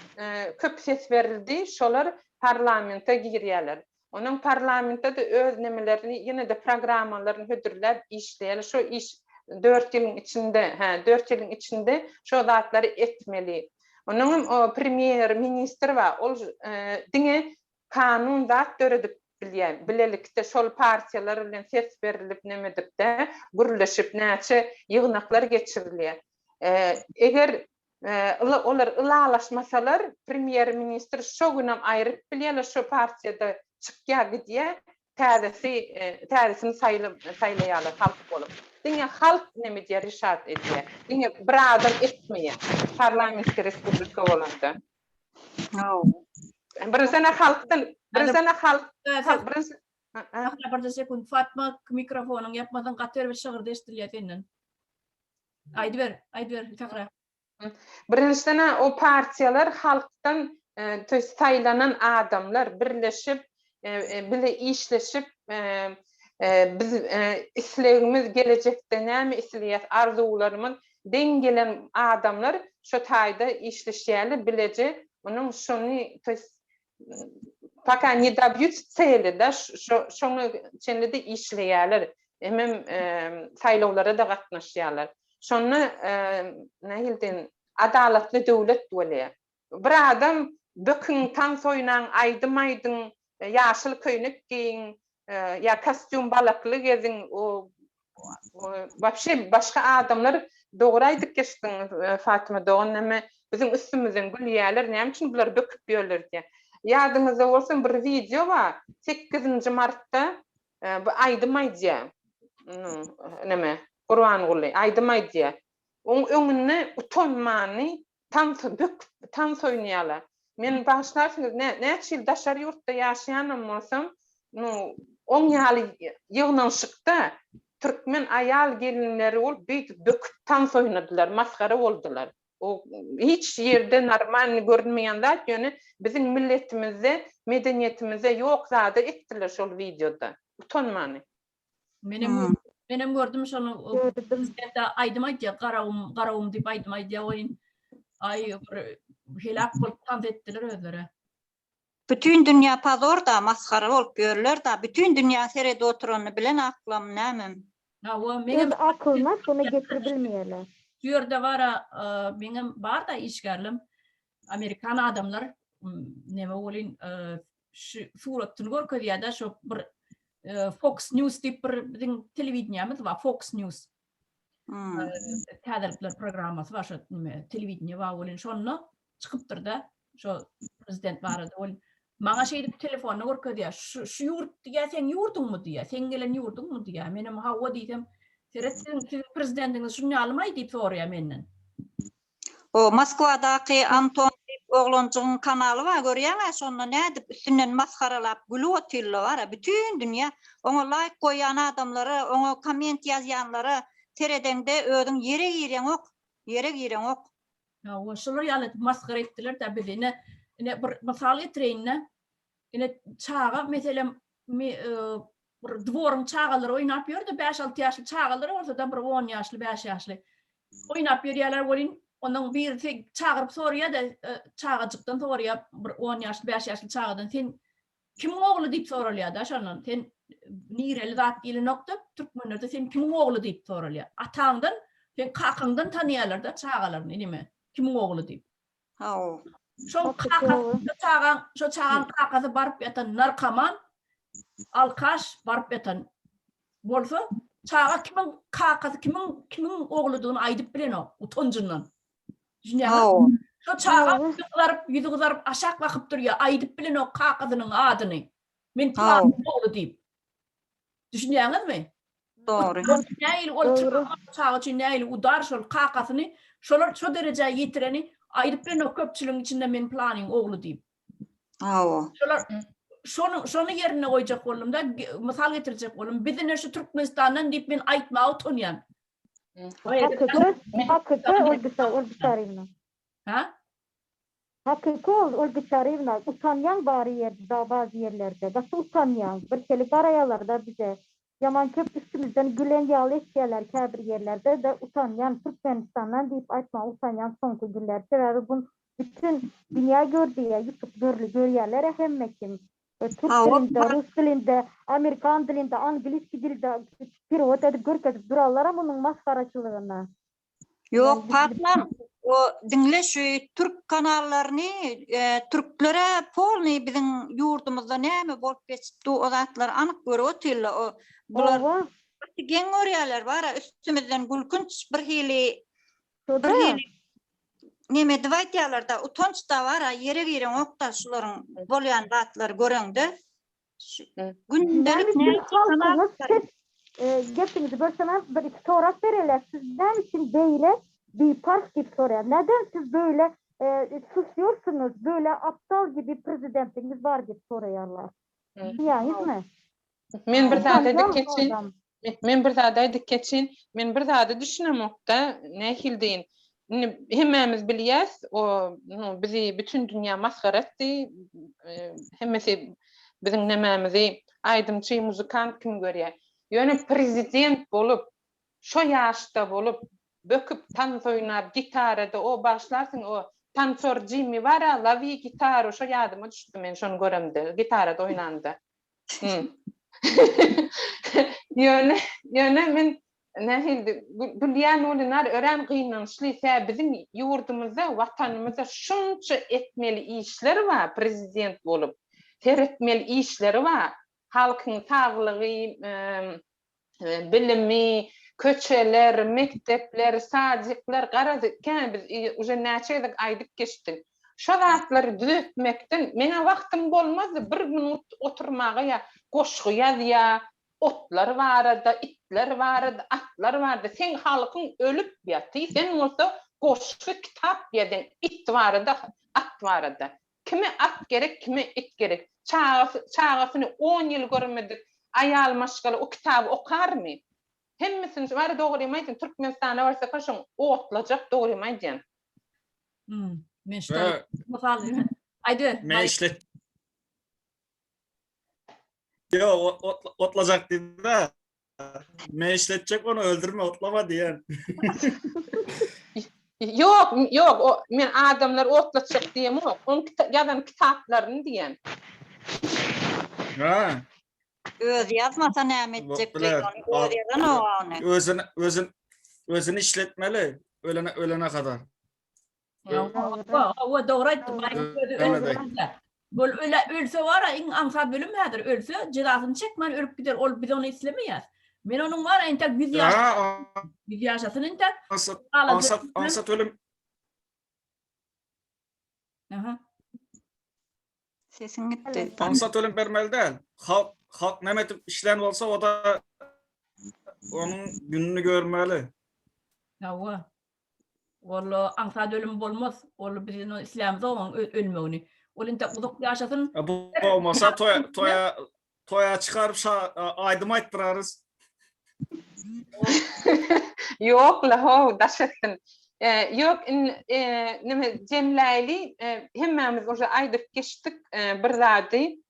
köp ses berildi, şolar parlamente girýärler. Onuň parlamentde-de öz nemelerini, ýene-de programmalaryny hödürläp işleýärler. Şo iş dört ýylyň içinde, hä, dört ýylyň içinde şo zatlary etmeli. Onuňam o premýer ministr bar, ol diňe kanun zat döredip bilýär. Bilelikde şol partiýalar bilen ses berilip nemedip-de, gürleşip näçe ýygnaklar geçirilýär. Eger olar ylalaşmasalar, premýer-ministr şo günem aýryp bilýärler, şo partiýada çykýar gidýär, täzesi täzesini saýlaýarlar halk bolup. Diňe halk neme edýär, rişat edýär. Diňe bir adam etmeýär. Parlamentski respublika bolanda. Birinjiden halkdan, birinjiden halk, birinji Ahla birje sekunt Fatma mikrofonyňy ýapmasaň gaty erbet şygyrdy eşidilýär senden. Aýdyber, aýdyber Sähra. Birinjiden-ä o partiýalar halkdan to ýest saýlanan adamlar birleşip bile işleşip biz islegimiz gelejekde näme isleýäs arzuwlarymyz deň gelen adamlar şo taýda işleşýärler bileje onuň şony to ýest Poka ne dobýuts tseli da şoňa çenli-de işleýärler. Hemem saýlawlara-da gatnaşýarlar. Şonda nähili diýen adalatly döwlet bolýar. Bir adam böküň, tans oýnaň, aýdym aýdyň, ýaşyl köýnek geýiň, ýa kostýum balakly geziň, o wapşe başga adamlar dogry aýdyp geçdiň Fatyma dogan näme biziň üstümizden gülýäler näme üçin bular böküp ýörler diýä. Ýadyňyzda bolsun bir wideo bar sekizinji martda bu aýdym aýdýa näme Gurbanguly aýdym aýdýa. Oň öňünde utanmany Tans böküp tans oýnaýarlar. Men bagyşlarsyňyz nä näçe ýyl daşary ýurtda ýaşaýanam bolsam, nu oň ýaly ýygnanyşykda türkmen aýal gelinleri bolup beýdip böküp tans oýnadylar, masgara boldular. O hiç ýerde normalny görünmeýän zat, ýöne biziň milletimizde, medeniýetimizde ýok zady etdiler şol wideoda. Utanmany. Menem menem gördüm şony. Prezident aýdym aýdýar, Garagum, Garagum diýip aýdym aýdýar oýun. Aý bir helak bolup tans etdiler özleri. Bütün dünýä pozor da masgara bolup ýörler da bütün dünýäň seredip oturanyny bilen aklam nämem. Hawa meňem Öz akylyna şony getiribilmeýärler. Şu ýerde bara meňem barda işgärlem amerikan adamlar neme welin şu suratyny görkezýär-de şu bir Fox News diýip bir biziň telewideniýemiz bar, Fox News. Hmm. Täzelikler programmasy bar şu nime telewideniýe bar welin şonda çykypdyr-da şu prezident barada welin maňa şeýdip telefonda görkezýär. Şu şu ýurt diýýär, seň ýurduňmy diýýär, seň gelen ýurduňmy diýýär. Menem hawa diýsem, seret siziň siziň prezidentiňiz şuny ýalymaý diýip soraýar menden. O Moskwadaky Anton diýip oglanjygyň kanaly bar görýäňä şonda nädip üstünden masgaralap gülüp otyrlar bara bütin dünýä oňa laýk goýýan adamlara oňa komment ýazýanlara seredeňde özüň ýere gireňok ýere gireňok. Hawa şolar ýaly edip masgara etdiler-dä bizi ine ine bir mysal getireýin-de ine çaga meselem bir dworyň çagalary oýnap ýördi, bäş-alty ýaşly çagalar bolsa-da bir on ýaşly, bäş ýaşly oýnap ýörýärler welin, onuň birisi çagyryp soraýar-da, çagajykdan soraýar, bir on ýaşly, bäş ýaşly çagadan, sen kimiň ogly diýip soralýar-da şondan, sen nireli zat diýlenok-da, türkmenlerde sen kimiň ogly diýip soralýar. Ataňdan, sen kakaňdan tanaýarlar-da çagalaryny, neme, kimiň ogly diýip. Hawa. Şoň kakasy, şo çagaň, şo çagaň kakasy baryp ýatan narkoman, alkaş baryp ýatan bolsa, çaga kimiň kakasy, kimiň kimiň ogludygyny aýdyp bilenok utanjyndan. Düşünýäňizmi? Şo çaga ýüzi gyzaryp, ýüzi gyzaryp aşak bakyp durýar, aýdyp bilenok kakasynyň adyny. Men pylanyň ogly diýip. Düşünýäňizmi? Dogry. Nähili ol çaga üçin nähili udar şol kakasyny şolar şo derejä ýetireni aýdyp bilenok köpçüligiň içinde men pylanyň ogly diýip. Hawa. Şolar şony şony ýerine goýjak boldum-da, mysal getirjek boldum. Biz ine şu Türkmenistandan diýip men aýtmaga utanýan. Hakyky, hakyky Olga Olga Çaryýewna. Ha? Hakyky ol Olga Çaryýewna, utanýaň bary ýerde, bazy ýerlerde. Gaty utanýaň. Birhili garaýalarda bize. Ýaman köp üstümizden gülen ýaly etýäler käbir ýerlerde-de utanýan Türkmenistandan diýip aýtmaga utanýan soňky günler. Sebäbi bun bütin dünýä gördüýä ýutub görli görýälerä hemme kim. Türk dilinde, rus dilinde, amerikan dilinde, angliski dilde perewod edip görkezip durarlara munuň masgaraçylygyna. Ýok Patmam, o diňle şu türk kanallaryny türklere polny biziň ýurdumyzda näme bolup geçip dur o zatlary anyk görüp otyrlar o bular gaty geň görýärler bara üstümizden gülkünç bir hili bir hili neme edip aýdýarlarda utanç da bara ýere gireňokda şularyň bolýan zatlary göreňde Gündelik näme üçin gepiňizi bölsemem bir iki sorag bereler siz näme üçin beýle biparh diýip soraýar neden siz beýle susýorsuňyz beýle aptal gibi prezidentiňiz bar diýip soraýarlar düşünýäňizmi? Men bir zat aýdyp geçeýin. Men bir zat aýdyp geçeýin. Men bir zada düşünemokda, nähili deýin. Indi hemmämiz bilýäs, o bizi bütin dünýä masgara etdi. Hemmesi biziň nemämizi aýdymçy, muzykant kim görýär. Ýöne prezident bolup, şo ýaşda bolup, böküp tans oýnap, gitarada, o bagyşlarsyň, o tansor Jimmi bar-a, lawi gitaru, şo ýadyma düşdi men şony göremde, gitarada oýnanda. Ýöne, ýöne men nähili gülýän welin örän gynançly, sebäbi biziň ýurdumyzda, watanymyzda şunça etmeli işler bar prezident bolup, seretmeli işleri bar, halkyň saglygy, bilimi, köçeler, mekdepler, sadikler, garaz, kän biz uje näçe gezek aýdyp geçdik. Şo zatlary düzetmekden meň-ä wagtym bolmazdy bir minut oturmaga ýa goşgy ýazýa, otlar barada, itler barada, atlar barada, seň halkyň ölüp ýaty, sen bolsa goşgy, kitap ýazýaň it barada, at barada. Kime at gerek, kime it gerek? Çagasy, çagasyny on ýyl görmedik aýal maşgala o kitaby okarmy? Hemmesini şu bary dogrymy aýdýan, Türkmenistana barsaka şoň otlajak dogrymy aýdýan. Hmm, men şu mysal aýdy. Men işlet. Ýok, otlajak diýdi. Men işletjek ony öldürme otlama diýen. Ýok, ýok, o men adamlar otlatjak diýemok. Oň ýazan kitaplaryny diýen. Ha. Özi ýazmasa näme etjek diýip, ony özi ýazanok ony. Özüni özün özüni işletmeli ölene ölene kadar. Hawa, dogry aýtdy. Özi Ol öle ölse bara iň aňsat ölüm häzir ölse jezasyny çekmän ölüp gider. Ol biz ony islemeýäs. Men onuň bar entek 100 ýaş 100 ýaşasyn entek. Aňsat aňsat aňsat ölüm. Aha. Sesiň gitdi. Aňsat ölüm bermeli däl. Halk halk näme edip işlän bolsa o da onuň gününi görmeli. Hawa. Ol aňsat ölüm bolmaz. Ol biz indi islämizok onuň ölmegini. Ol entek uzak ýaşasyn. Bu bolmasa toýa toýa toýa çykaryp şa aýdym aýtdyrarys. Ýok la how daş etsin. Ýok indi neme jemläýli hemmämiz uje aýdyp geçdik bir zady.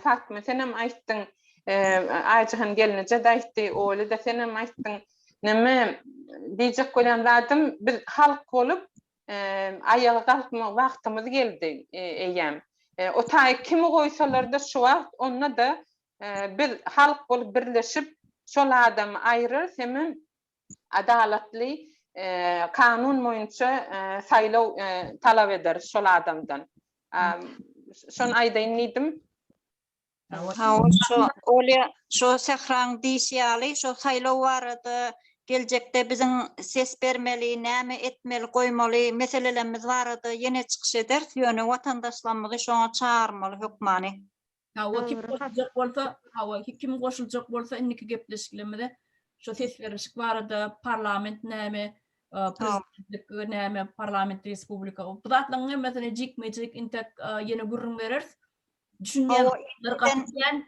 Fatma senem aýtdyň, Aýjahan gelneje-de aýtdy, Oly-da senem aýtdyň. Neme diýjek bolýan zadym, biz halk bolup aýaga galkmak wagtymyz geldi eýýäm. O taýy kimi goýsalar-da şu wagt onda-da biz halk bolup birleşip şol adamy aýyrarys hemem adalatly. Kanun boýunça saýlaw talap ederis şol adamdan. Şony aýdaýyn diýdim. Hawa, şo Olýa, şo Sähraň diýşi ýaly, şo saýlaw barada geljekde biziň ses bermeli, näme etmeli, goýmaly meselelerimiz barada ýene çykyş ederis, ýöne watandaşlarymyzy şoňa çagyrmaly hökmany. Hawa, kim goşuljak bolsa, hawa, kim goşuljak bolsa indiki gepleşiklerimize şo ses berlişik barada, parlament näme, prezidentlik näme, parlament respublika, bu zatlaryň hemmesini jikme-jik intek ýene gürrüň bereris. Düşünmeýän adamlar gaty kän,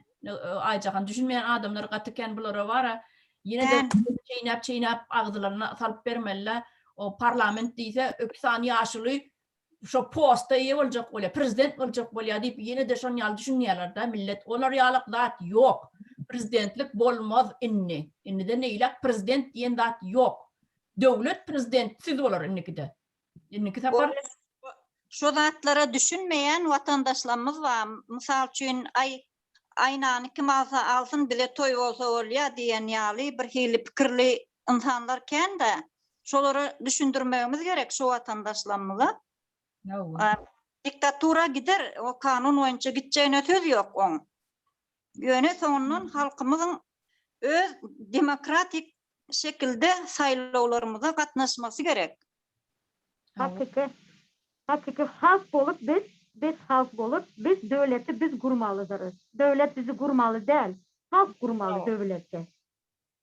Aýjahan, düşünmeýän adamlar gaty kän bulara bara ýene-de çeýnäp-çeýnäp agzylaryna salyp bermeli-dä. O parlament diýse, öki sany ýaşuly şo posta eýe boljak bolýar, prezident boljak bolýar diýip ýene-de şon ýaly düşünýärler-dä millet. Olar ýalak zat ýok. Prezidentlik bolmaz indi. Indiden eýläk prezident diýen zat ýok. Döwlet prezidentsiz bolar indikide. Indiki sapar Şo zatlara düşünmeýän watandaşlarymyz bar. Mysal üçin, aý, Aýnany kim alsa alsyn, bize toý bolsa bolýa diýen ýaly bir hili pikirli ynsanlar kän-dä. Şolara düşündirmegimiz gerek şu watandaşlarymyza. Diktatura gider, o kanun boýunça gitjegine söz ýok oň. Ýöne soňundan halkymyzyň öz demokratik şekilde saýlawlarymyza gatnaşmasy gerek. Hakyky hakyky halk bolup biz biz halk bolup biz döwleti biz gurmalydyrys. Döwlet bizi gurmaly däl, halk gurmaly döwleti.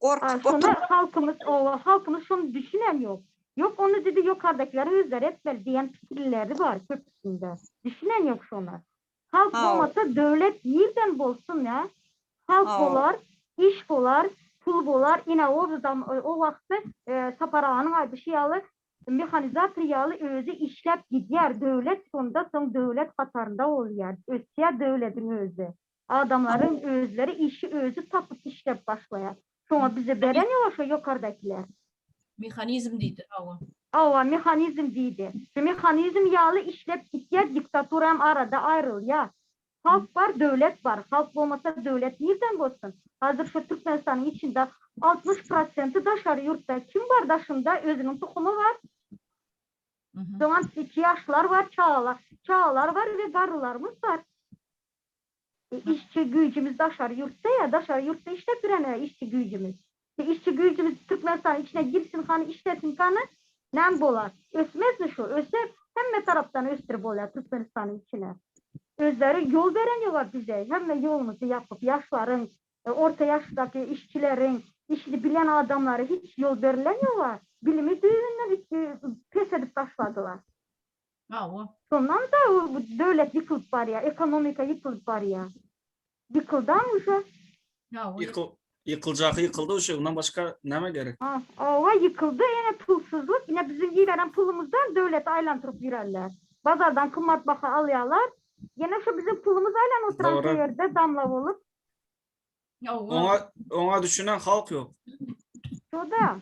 Gorkup Şony oturma. halkymyz owa halkymyz şony düşünen ýok. Ýok ony didi ýokardakiler özleri etmeli diýen pikirleri bar köpüsinde. Düşünen ýok şona. Halk bolmasa döwlet nirden bolsun ä? Halk bolar, iş bolar, pul bolar, ine o o wagtda Sapar aganyň aýdyşy ýaly mehanizator ýaly özi işläp gidýär, döwlet şonda soň döwlet hatarynda bolýar, ösýär döwlediň özi. Adamlaryň özleri işi özi tapyp işläp başlaýar. Şoňa bize beren ýok şo ýokardakiler. Mehanizm diýdi, hawa. Hawa, mehanizm diýdi. Şu mehanizm ýaly işlep gitýär, diktatura hem arada aýrylýar. Halk bar, döwlet bar. Halk bolmasa döwlet nirden bolsun? Hazir şu Türkmenistanyň içinde 60 prosenti daşary ýurtda. Kim bar daşynda? Özüniň tuhumy bar. Soňam ýaşlar bar, çagalar, çagalar bar we garrylarymyz bar. Işçi güýjümiz daşary ýurtda ýa, daşary ýurtda işläp ýören işçi güýjümiz. Işçi güýjümiz Türkmenistanyň içine girsin hany işlesin hany, näme bolar? Ösmezmi şu? Öser, hemme tarapdan ösdürip bolýar Türkmenistanyň içine. Özleri ýol beren ýoga bize, hemme ýolumyzy ýapyp, ýaşlaryň, orta ýaşdaky işçileriň, işini bilen adamlara hiç ýol berilen ýoga, bilimi düýbünden pes edip taşladylar. Hawa. Şondan-da döwlet ýykylyp barýar, ekonomika ýykylyp barýar. Ýykyldam uje. Hawa. Ýykyl, ýykyljaky ýykyldy uje, ondan başga näme gerek? Ha, hawa ýykyldy, ýene pulsuzlyk, ine biziň iberen pulumyzdan döwleti aýlandyryp ýörerler. Bazardan gymmat baha alýarlar. Ýene şu biziň pulumyz aýlanyp oturan Dogry. şu ýerde damla bolup. Hawa. Oňa, oňa düşünen halk ýok. Şo-da.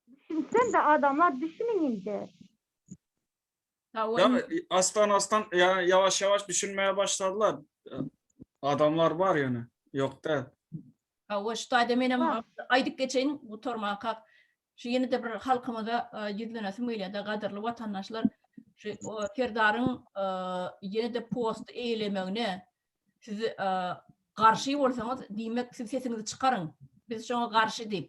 Düşünsen-de adamlar düşüniň indi. Ya aslan aslan ya yavaş yavaş düşünmeye başladylar. Adamlar var yani. Yok da. Hawa, şu taýda menem aýdyp geçeýin gutarmanka. Şu ýene-de bir halkymyza ýüzlenesim gelýär-de, gadyrly watandaşlar, şu Serdaryň ýene-de posty eýelemegine siz garşy bolsaňyz, diýmek siz sesiňizi çykaryň. Biz şoňa garşy diýip.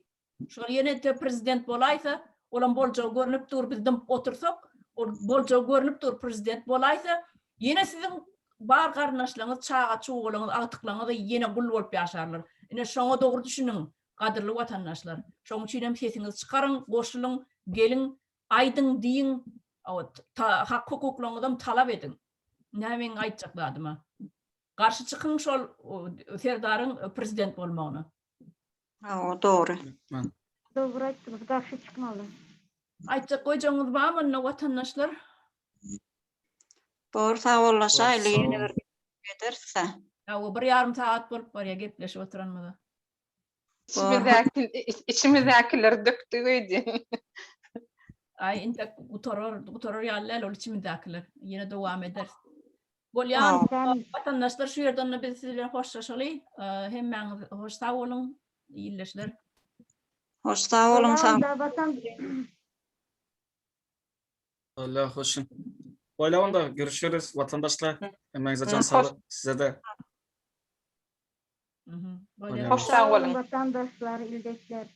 Şol ýene-de prezident bolaýsa, olam boljagy görnüp dur, biz dymyp otursak, ol boljagy görnüp dur, prezident bolaýsa, ýene siziň bar garyndaşlaryňyz, çaga-çugalaryňyz, agtyklaryňyz ýene gul bolup ýaşarlar. Ine şoňa dogry düşüniň, gadyrly watandaşlar. Şoň üçin hem sesiňizi çykaryň, goşulyň, geliň, aýdyň, diýiň, hak-hukuklaryňyzam talap ediň. Ine meň aýtjak zadyma. Garşy çykyň şol Serdaryň prezident bolmagyna. Hawa, dogry. Dogry aýtdyňyz, garşy çykmaly. Aýtjak goýjagyňyz barmy onda watandaşlar? Dogry sagbollaşaýly ýene bir ederis-dä. Hawa, bir ýarym sagat bolup barýar gepleşip oturanymyza. Içimizdäki içimizdäkileri dökdük öýdýän. Aý, intek gutarar, gutarar ýaly däl ol içimizdäkiler. Ýene dowam ederis. Bolýar, watandaşlar şu ýerde onda biz siz bilen hoşlaşaly. Hemmäňiz hoş sag boluň, ildeşler. Hoş sag boluň, sag. Watan. Bolýar, hoşun. Bolýar onda görüşeris watandaşlar. Hemmäňize jan Hoş- saglyk. Size de. Mhm. Bolýar. Hoş sag boluň. Watandaşlar, ildeşler.